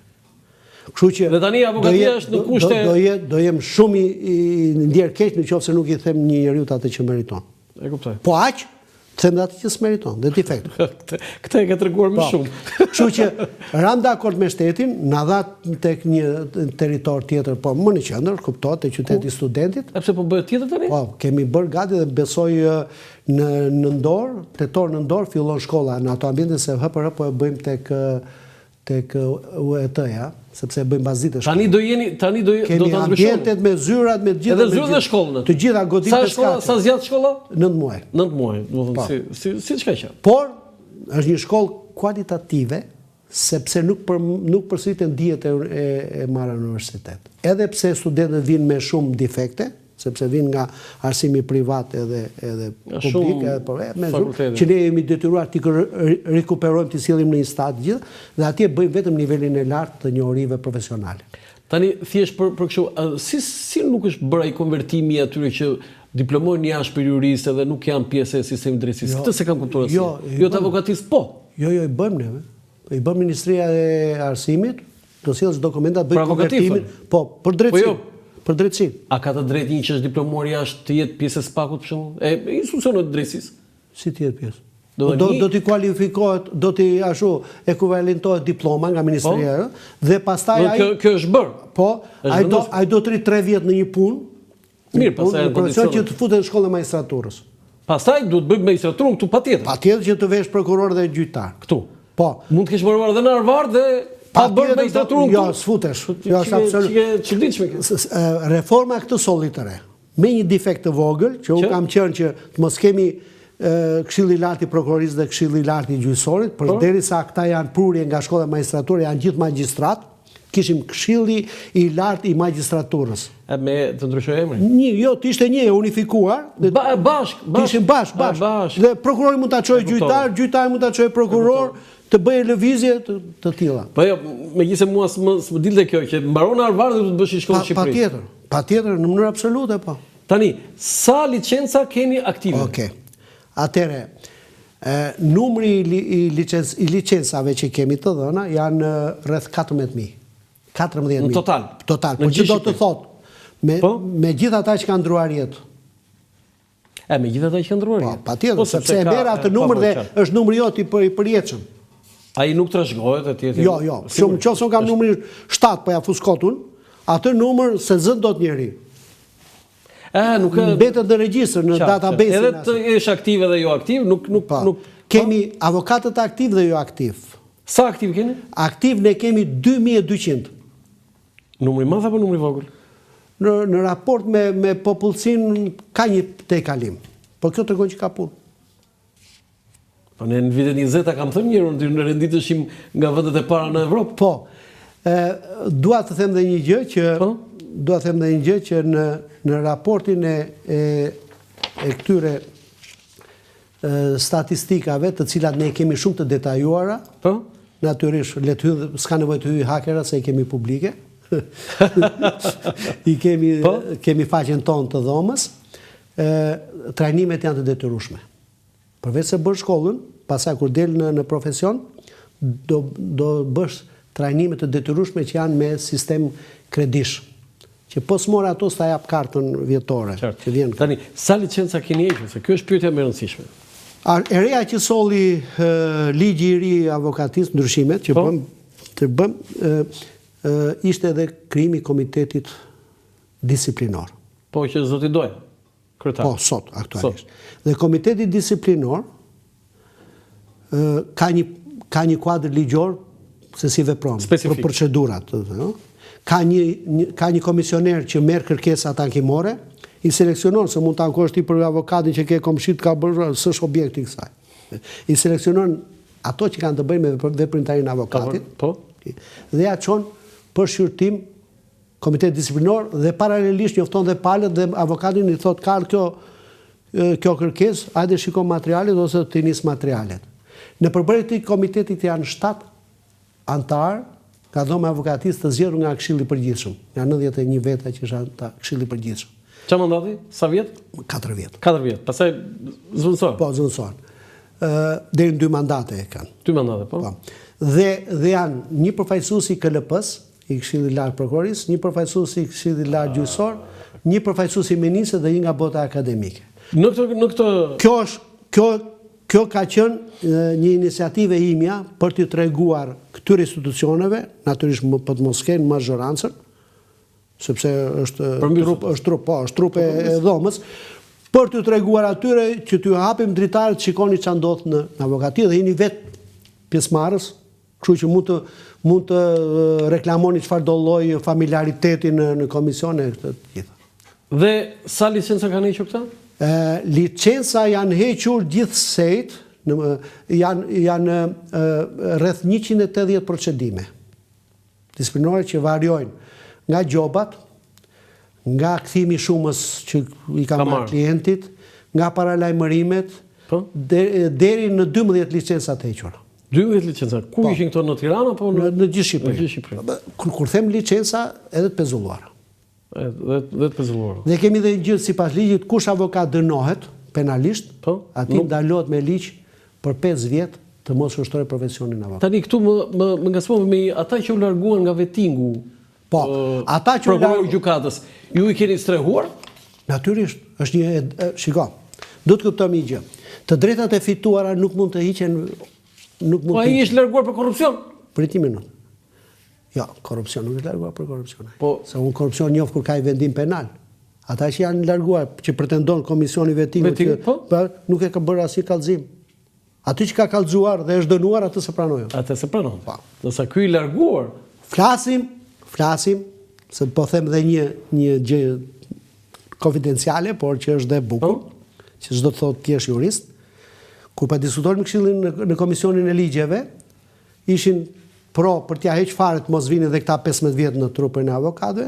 Kështu që Dhe tani avokatia është në kushte do do do jem shumë i, i ndjer keq në qoftë se nuk i them një njeriu atë që meriton. E kuptoj. Po aq them dhe atë që s'meriton, dhe defekt. Këtë e ke treguar më po. shumë. Kështu që ram dakord me shtetin, na dha tek një territor tjetër, po më në qendër, kuptohet, te qyteti i studentit. E pse po bëhet tjetër tani? Po, kemi bërë gati dhe besoj Në nëndor, tetor nëndor fillon shkolla në ato ambiente se hë për hë po e bëjmë tek tek UET-ja, sepse e bëjmë pasdite shkollën. Tani do jeni, tani do do ta ndryshoni. Kemi ambientet me zyrat, me të gjitha. Edhe zyrat dhe shkollën. Të gjitha godinë sa shkolla, sa zgjat shkolla? 9 muaj. 9 muaj, domethënë po. si si siç ka qenë. Por është një shkollë kualitative sepse nuk për, nuk përsëriten dijet e, e, e marra në universitet. Edhe pse studentët vijnë me shumë defekte, sepse vijnë nga arsimi privat edhe edhe publik edhe po me shumë që ne jemi detyruar t'i rikuperojmë t'i sjellim në një stad gjithë dhe atje bëjmë vetëm nivelin e lartë të njohurive profesionale. Tani thjesht për për kështu, si si nuk është bërë ai konvertimi i atyre që diplomojnë jashtë për juristë dhe nuk janë pjesë e sistemit të drejtësisë? Jo, Këtë s'e kam kuptuar asnjë. Jo, jo të avokatisë po. Jo, jo, i bëjmë neve. I bën Ministria e Arsimit, do sjellësh dokumentat, bëj konvertimin. Po, për drejtësinë. Po jo. Për drejtësinë. A ka të drejtë një që është diplomuar jashtë të jetë pjesë e SPAK-ut për shembull? E institucioneve të drejtësisë? Si të jetë pjesë? Do do, do t'i kualifikohet, do t'i ashtu ekuivalentohet diploma nga ministria, po? dhe pastaj ai kjo kjo është bërë. Po, ai do ai do të rri 3 vjet në një punë, Mirë, pastaj janë kondicionet. që të futet në shkollën e magjistraturës. Pastaj duhet të bëjë magjistraturën këtu patjetër. Patjetër që të vesh prokuror dhe gjyqtar. Këtu. Po. Mund të kesh mbaruar edhe në Harvard dhe pa bërë magjistraturën këtu. Jo, s'futesh. Jo, është absolut. Ç'e çuditshme kjo. Reforma këtë solli të re. Me një defekt të vogël, që unë kam qenë që të mos kemi Këshilli i Lartë i Prokurorisë dhe Këshilli i Lartë i Gjyqësorit, përderisa këta janë prurje nga shkolla e magjistraturës, janë gjithë magjistratë, Kishim Këshilli i Lartë i Magjistraturës. E me të ndryshoj emrin? Një, jo, të ishte një e unifikuar. Dhe ba, bashk, bashk. Të ishim bashk, bashk. bashk. Dhe prokurori mund ta çojë gjyqtar, gjyqtari mund ta çojë prokuror, të bëjë lëvizje të, të tilla. Po jo, megjithëse mua s'më s'më dilte kjo që mbaron Harvard dhe do të bësh një shkollë në Shqipëri. Patjetër, patjetër në mënyrë absolute po. Tani, sa licenca keni aktive? Okej. Atëherë, Numri i i licencave që kemi të dhëna janë rreth 14.000. 14.000. Në total? Total. Po që do të thotë, me, po? me gjithë ata që kanë ndruar jetë. E, me gjithë ata që kanë ndruar po, jetë. Po, patjetër, po, sepse e merr atë numër dhe është numri jot i, për, i përjetshëm. Ai nuk trashëgohet e tjetër. Jo, jo. Shumë në qoftë se unë kam numrin 7, po ja fus kot unë, atë numër s'e zë dot njeri. E, nuk e mbetet në regjistër, në database. Edhe të jesh aktiv edhe jo aktiv, nuk nuk po. nuk kemi avokatët aktiv dhe jo aktiv. Sa aktiv keni? Aktiv ne kemi 2200. Numri i madh apo numri i vogël? Në në raport me me popullsinë ka një tejkalim. Po kjo tregon që ka punë. Po ne në vitet 20 kam thënë njëherë, unë renditeshim nga vendet e para në Evropë. Po. Ë dua të them dhe një gjë që po? dua të them dhe një gjë që në në raportin e e e këtyre statistikave, të cilat ne kemi shumë të detajuara. Po. Natyrisht, le të hyjë, s'ka nevojë të hyjë hakera se i kemi publike. I kemi po? kemi faqen tonë të dhomës. Ë trajnimet janë të detyrueshme. Përveç se bën shkollën, pastaj kur del në në profesion, do do bësh trajnime të detyrueshme që janë me sistem kredish. Që po s'more ato s'ta jap kartën vjetore Qartë. që vjen. Tani, sa licenca keni hequr? Se kjo është pyetja më e rëndësishme. A, e reja që solli e, ligji i ri i avokatisë, ndryshimet që po? bëm, të bëm, e, e, ishte edhe krijimi i komitetit disiplinor. Po që zoti Doja. Kryetar. Po, sot, aktualisht. Sot. Dhe komiteti disiplinor ka një ka një kuadër ligjor se si vepron për procedurat, ëh. Ka një, një ka një komisioner që merr kërkesat ankimore, i seleksionon se mund të ankohesh ti për avokatin që ke komshi të ka bërë, s'është objekti i kësaj. I seleksionon ato që kanë të bëjnë me veprimtarinë e avokatit. Po. Dhe ja çon për shqyrtim Komitetit Disiplinor dhe paralelisht njofton dhe palët dhe avokatin i thotë ka ardhur kjo kjo kërkesë, hajde shiko materialet ose t'i nis materialet. Në përbërje të komitetit janë 7 anëtarë nga Dhoma e Avokatisë të zgjedhur nga Këshilli i Përgjithshëm, nga 91 veta që është anëtar Këshilli i Përgjithshëm. Ça mandati? Sa vjet? 4 vjet. 4 vjet. Pastaj zëvendësohen. Po, zëvendësohen. Ë deri në dy mandate e kanë. Dy mandate, po. Po. Dhe dhe janë një përfaqësues i KLP-s, i Këshillit të Lartë të Prokurorisë, një përfaqësues i Këshillit të Lartë Gjyqësor, një përfaqësues i ministrit dhe një nga bota akademike. Në këtë në këtë Kjo është kjo kjo ka qenë një iniciativë e imja për t'i treguar këtyre institucioneve, natyrisht po të mos kenë mazhorancën, sepse është trup, është trup, po, është trup e, e dhomës, për t'u treguar atyre që t'ju hapim dritaret, shikoni ça ndodh në, në avokati dhe jeni vetë pjesëmarrës, Kështu që mund të mund të reklamoni çfarëdo lloj familjariteti në në komisione këtë të gjitha. Dhe sa licenca kanë hequr këta? Ë licenca janë hequr gjithsejt, në janë janë rreth 180 procedime disiplinore që variojnë nga gjobat, nga kthimi i shumës që i ka marrë klientit, nga paralajmërimet, po? deri në 12 licenca të hequra. 12 licenca. Ku po. ishin këto në Tiranë apo në në gjithë Shqipërinë? Në gjithë Shqipërinë. Kur kur them licenca, edhe të pezulluara. Edhe edhe të pezulluara. Dhe kemi edhe një gjë sipas ligjit, kush avokat dënohet penalisht, po, atij ndalohet me ligj për 5 vjet të mos ushtrojë profesionin avokat. Tani këtu më më më ngacmove me ata që u larguan nga vetingu. Po, ata që u larguan gjykatës, ju i keni strehuar? Natyrisht, është një shiko. Duhet të kuptojmë një gjë. Të drejtat e fituara nuk mund të hiqen nuk mund po të. Po ai është larguar për korrupsion. Prit një minutë. Jo, korrupsion nuk është larguar për korrupsion. Po, se unë korrupsion njoh kur ka një vendim penal. Ata që janë larguar, që pretendon komisioni i vetingut, që, po? po? nuk e ka bërë asnjë kallëzim. Aty që ka kallëzuar dhe është dënuar, atë s'e pranoj. Atë s'e pranon. Po. Ndërsa ky i larguar. Flasim, flasim, se po them dhe një një gjë konfidenciale, por që është dhe e bukur, po. që s'do të thotë të jesh jurist. Kur pa diskutonim në këshillin në, në komisionin e ligjeve, ishin pro për t'ia heq fare të mos vinin dhe këta 15 vjet në trupën e avokatëve,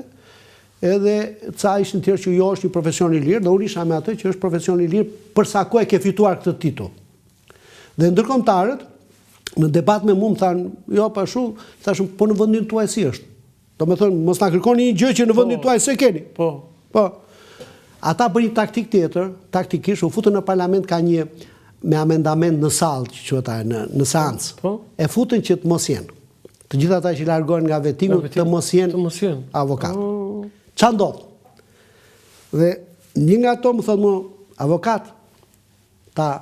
edhe ca ishin tjerë që jo është një profesion i lirë, dhe unë isha me atë që është profesion i lirë për sa kohë e ke fituar këtë titull. Dhe ndërkombëtarët në debat me mua më thanë, jo pa shu, thashë, po në vendin tuaj si është? Domethënë, mos na kërkoni një gjë që në vendin po. tuaj s'e keni. Po. Po. Ata bënë një taktikë tjetër, taktikisht u futën në parlament ka një me amendament në sallë, që quhet ajo, në në seancë. Po. E futën që të mos jenë. Të gjithë ata që largohen nga vetingu të mos jenë të mos jenë avokat. Oh. Ça ndodh? Dhe një nga ato më thotë mua, avokat, Ta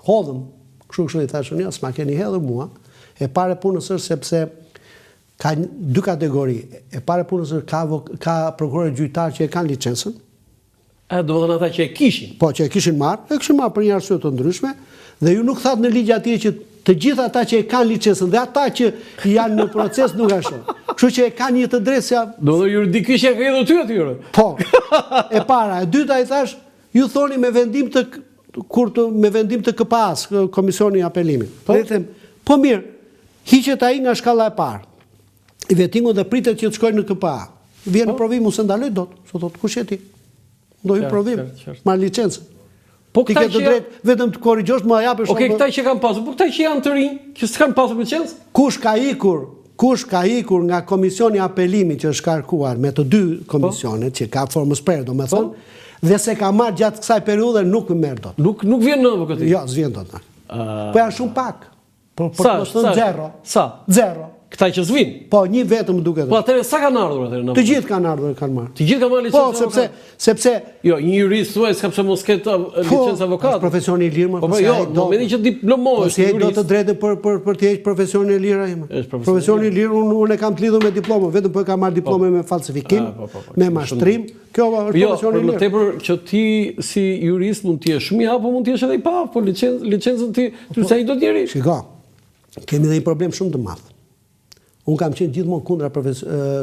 hodhëm, kështu kështu i thashë unë, jo, s'ma keni hedhur mua. E para e punës është sepse ka dy kategori. E para e punës është ka ka prokurorë gjyqtarë që e kanë licencën. E, domethënë ata që e kishin. Po, që e kishin marrë, e kishin marrë për një arsye të ndryshme, dhe ju nuk thatë në ligj atje që të gjithë ata që e kanë licencën dhe ata që janë në proces nuk ashtu. Kështu që e kanë një të drejtë se Domethënë juridikisht ja ka hedhur ty atyre. Po. E para, e dyta i thashë, Ju thoni me vendim të kur të me vendim të KPA-s, Komisioni i Apelimit. Po. Dhe them, po mirë, hiqet ai nga shkalla e parë. I vetingut dhe pritet që të shkojë në KPA. Vjen në po. provim, unë s'e ndaloj dot. Se thotë, kush je ti? Do hy provim, marr licencën. Po këta që drejt, vetëm të korrigjosh, më japësh. Okej, këta që kanë pasur, po këta që janë të rinj, që s'kanë pasur licencë? Kush ka ikur Kush ka ikur nga komisioni i apelimit që është shkarkuar me të dy po. komisionet, që ka formës prerë, domethënë, po. dhe s'e ka marrë gjatë kësaj periudhe nuk merr dot. Nuk nuk vjen në avokati. Jo, s'vjen dot. Po janë shumë pak. Po po mos thënë zero. Sa? Zero. Këta që s'vijnë. Po, një vetëm duket. Po atëherë sa kanë ardhur atëherë në? Të gjithë kanë ardhur e kanë marrë. Të gjithë kanë marrë licencë. Po, sepse sepse Jo, një jurist thuaj s'ka pse mos ketë po, licencë avokat. Është profesioni i lirë, më po, po jo, në momentin që diplomohesh po, si ai do të drejtën për për për të heq profesionin e lirë ai. Është profesioni i lirë, unë unë e kam të lidhur me diplomën, vetëm po e kam marrë po. diplomën me falsifikim, po, po, po, me mashtrim. Kjo është jo, profesioni i lirë. Jo, për më tepër që ti si jurist mund të jesh shumë i aftë, po mund të jesh edhe i paaftë, po licencën licencën ti ty s'e do njeri. Shiko. Kemi dhe një problem shumë të madh. Unë kam qenë gjithmonë kundra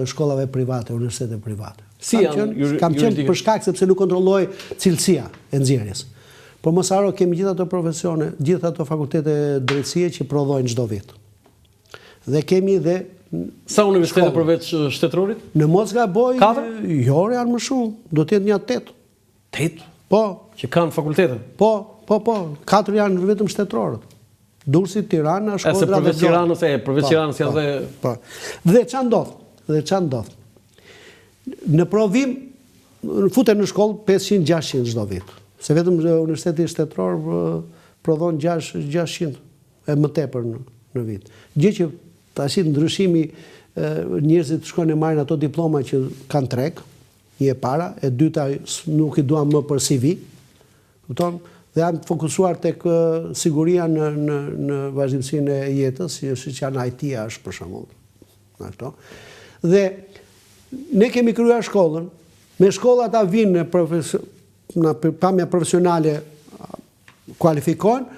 shkollave private, universiteteve private. Si kam janë qenë, kam qenë për shkak sepse nuk kontrollohej cilësia e nxjerrjes. Por mos harro, kemi gjithë ato profesione, gjithë ato fakultete drejtësie që prodhojnë çdo vit. Dhe kemi dhe Sa universitete përveç shtetërorit? Në mos gaboj, Katër? Jo, janë më shumë, do të jetë nja 8. 8? Po. Që kanë fakultete? Po, po, po, katër janë vetëm shtetërorët. Durrësi, Tirana, Shkodra dhe përveç Tiranës, e, përveç po, Tiranës janë po, dhe po. Dhe ça ndodh? Dhe ça ndodh? Në provim futen në shkollë 500-600 çdo vit. Se vetëm Universiteti Shtetëror prodhon 6 600 e më tepër në, në vit. Gjë që tashi ndryshimi njerëzit shkojnë e marrin ato diploma që kanë treg, një e para, e dyta nuk i duan më për CV, kupton? Dhe janë fokusuar tek siguria në në në vazhdimësinë e jetës, si siç janë IT-ja është për shembull. Nga këto. Dhe ne kemi krijuar shkollën, me shkollë ata vijnë në profes në pamja profesionale kualifikohen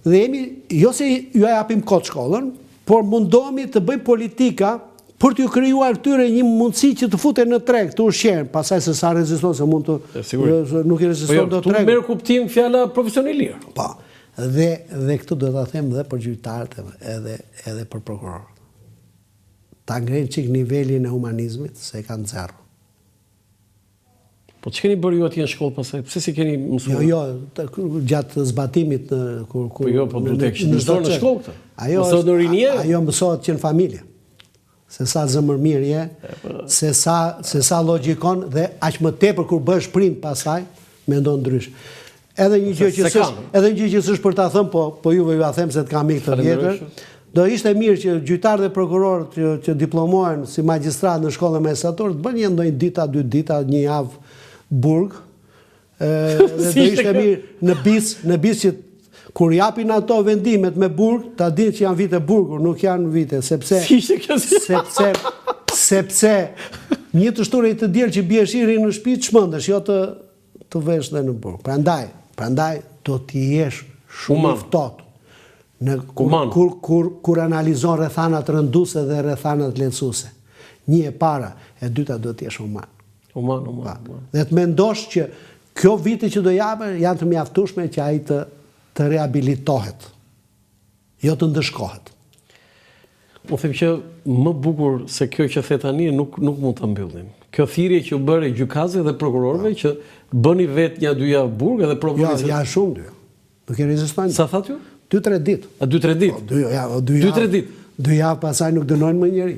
dhe jemi jo se jua japim kot shkollën, por mundohemi të bëjmë politika për t'ju krijuar këtyre një mundësi që të futen në treg, të ushqehen, pastaj se sa reziston se mund të e, nuk i reziston po jo, dot tregu. Po merr kuptim fjala profesion i lirë. Po. Dhe dhe këtë do ta them dhe për gjyqtarët edhe edhe për prokurorët. Ta ngrejnë çik nivelin e humanizmit se e kanë zero. Po ç'keni bërë ju atje në shkollë pastaj? Pse s'i keni mësuar? Jo, jo, gjatë zbatimit në kur kur Po jo, po duhet të kishit mësuar në shkollë këtë. Ajo mësohet në rinie? Ajo mësohet që në familje. Se sa zemërmirë je, po. se sa se sa logjikon dhe aq më tepër kur bëhesh prind pastaj, mendon ndryshe. Edhe një gjë që s'është, edhe një gjë që s'është për ta thënë, po po juve jua them se të kam mik të vjetër. Do ishte mirë që gjyqtarët dhe prokurorët që, që diplomohen si magjistratë në shkollën e magjistraturës të bëjnë një ndonjë ditë a dy ditë a një javë burg. Ë dhe do ishte mirë në bis, në bis që kur japin ato vendimet me burg, ta dinë që janë vite burgu, nuk janë vite, sepse si ishte kjo si? sepse sepse një të shtunë të diel që bie shi rri në shtëpi çmendesh, jo të të vesh dhe në burg. Prandaj, prandaj do të jesh shumë i ftohtë në kur, kur, kur, kur analizon rrethanat rënduese dhe rrethanat lehtësuese. Një e para, e dyta do të jesh human. Human, human, human. Dhe të mendosh që kjo vite që do japë janë të mjaftueshme që ai të të rehabilitohet. Jo të ndëshkohet. Unë them që më bukur se kjo që the tani nuk nuk mund ta mbyllim. Kjo thirrje që u bëre gjykatësve dhe prokurorëve që bëni vetë nja dy javë burg edhe provoni jo, se janë shumë dy. Nuk e rezistojnë. Sa thatë ju? 2-3 ditë. A 2-3 ditë? Po, dy, ja, dy javë. 2-3 ditë. Dy javë pastaj nuk dënojnë më njeri.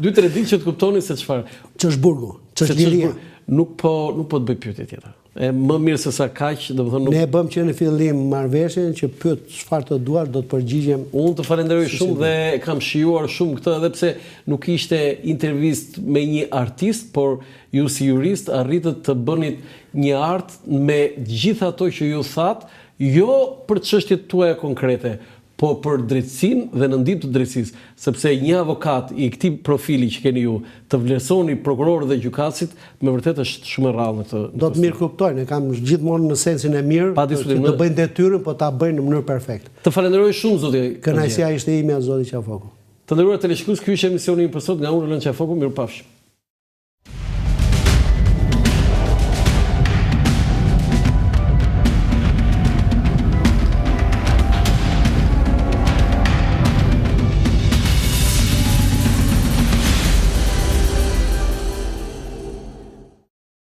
2-3 ditë që të kuptoni se çfarë. Ç'është burgu, ç'është liria. Nuk po nuk po të bëj pyetje tjetër. E më mirë se sa kaq, domethënë nuk Ne e bëmë që në fillim marrëveshjen që pyet çfarë të duash, do të përgjigjem. Unë të falenderoj shumë dhe e kam shijuar shumë këtë edhe pse nuk ishte intervistë me një artist, por ju si jurist arritët të bënit një art me gjithë ato që ju thatë, jo për çështjet tuaja konkrete, po për drejtësinë dhe në ndihmë të drejtësisë, sepse një avokat i këtij profili që keni ju, të vlerësoni prokurorët dhe gjykatësit, me vërtetë është shumë e rrallë në këtë. Do të mirëkuptojnë, e kam gjithmonë në sensin e mirë, që të bëjnë detyrën, po ta bëjnë në mënyrë perfekte. Të falenderoj shumë zoti. Kënaqësia ishte imja zoti Qafoku. Të nderuar teleshikues, ky ishte emisioni im për sot nga unë Roland Qafoku, mirupafshim.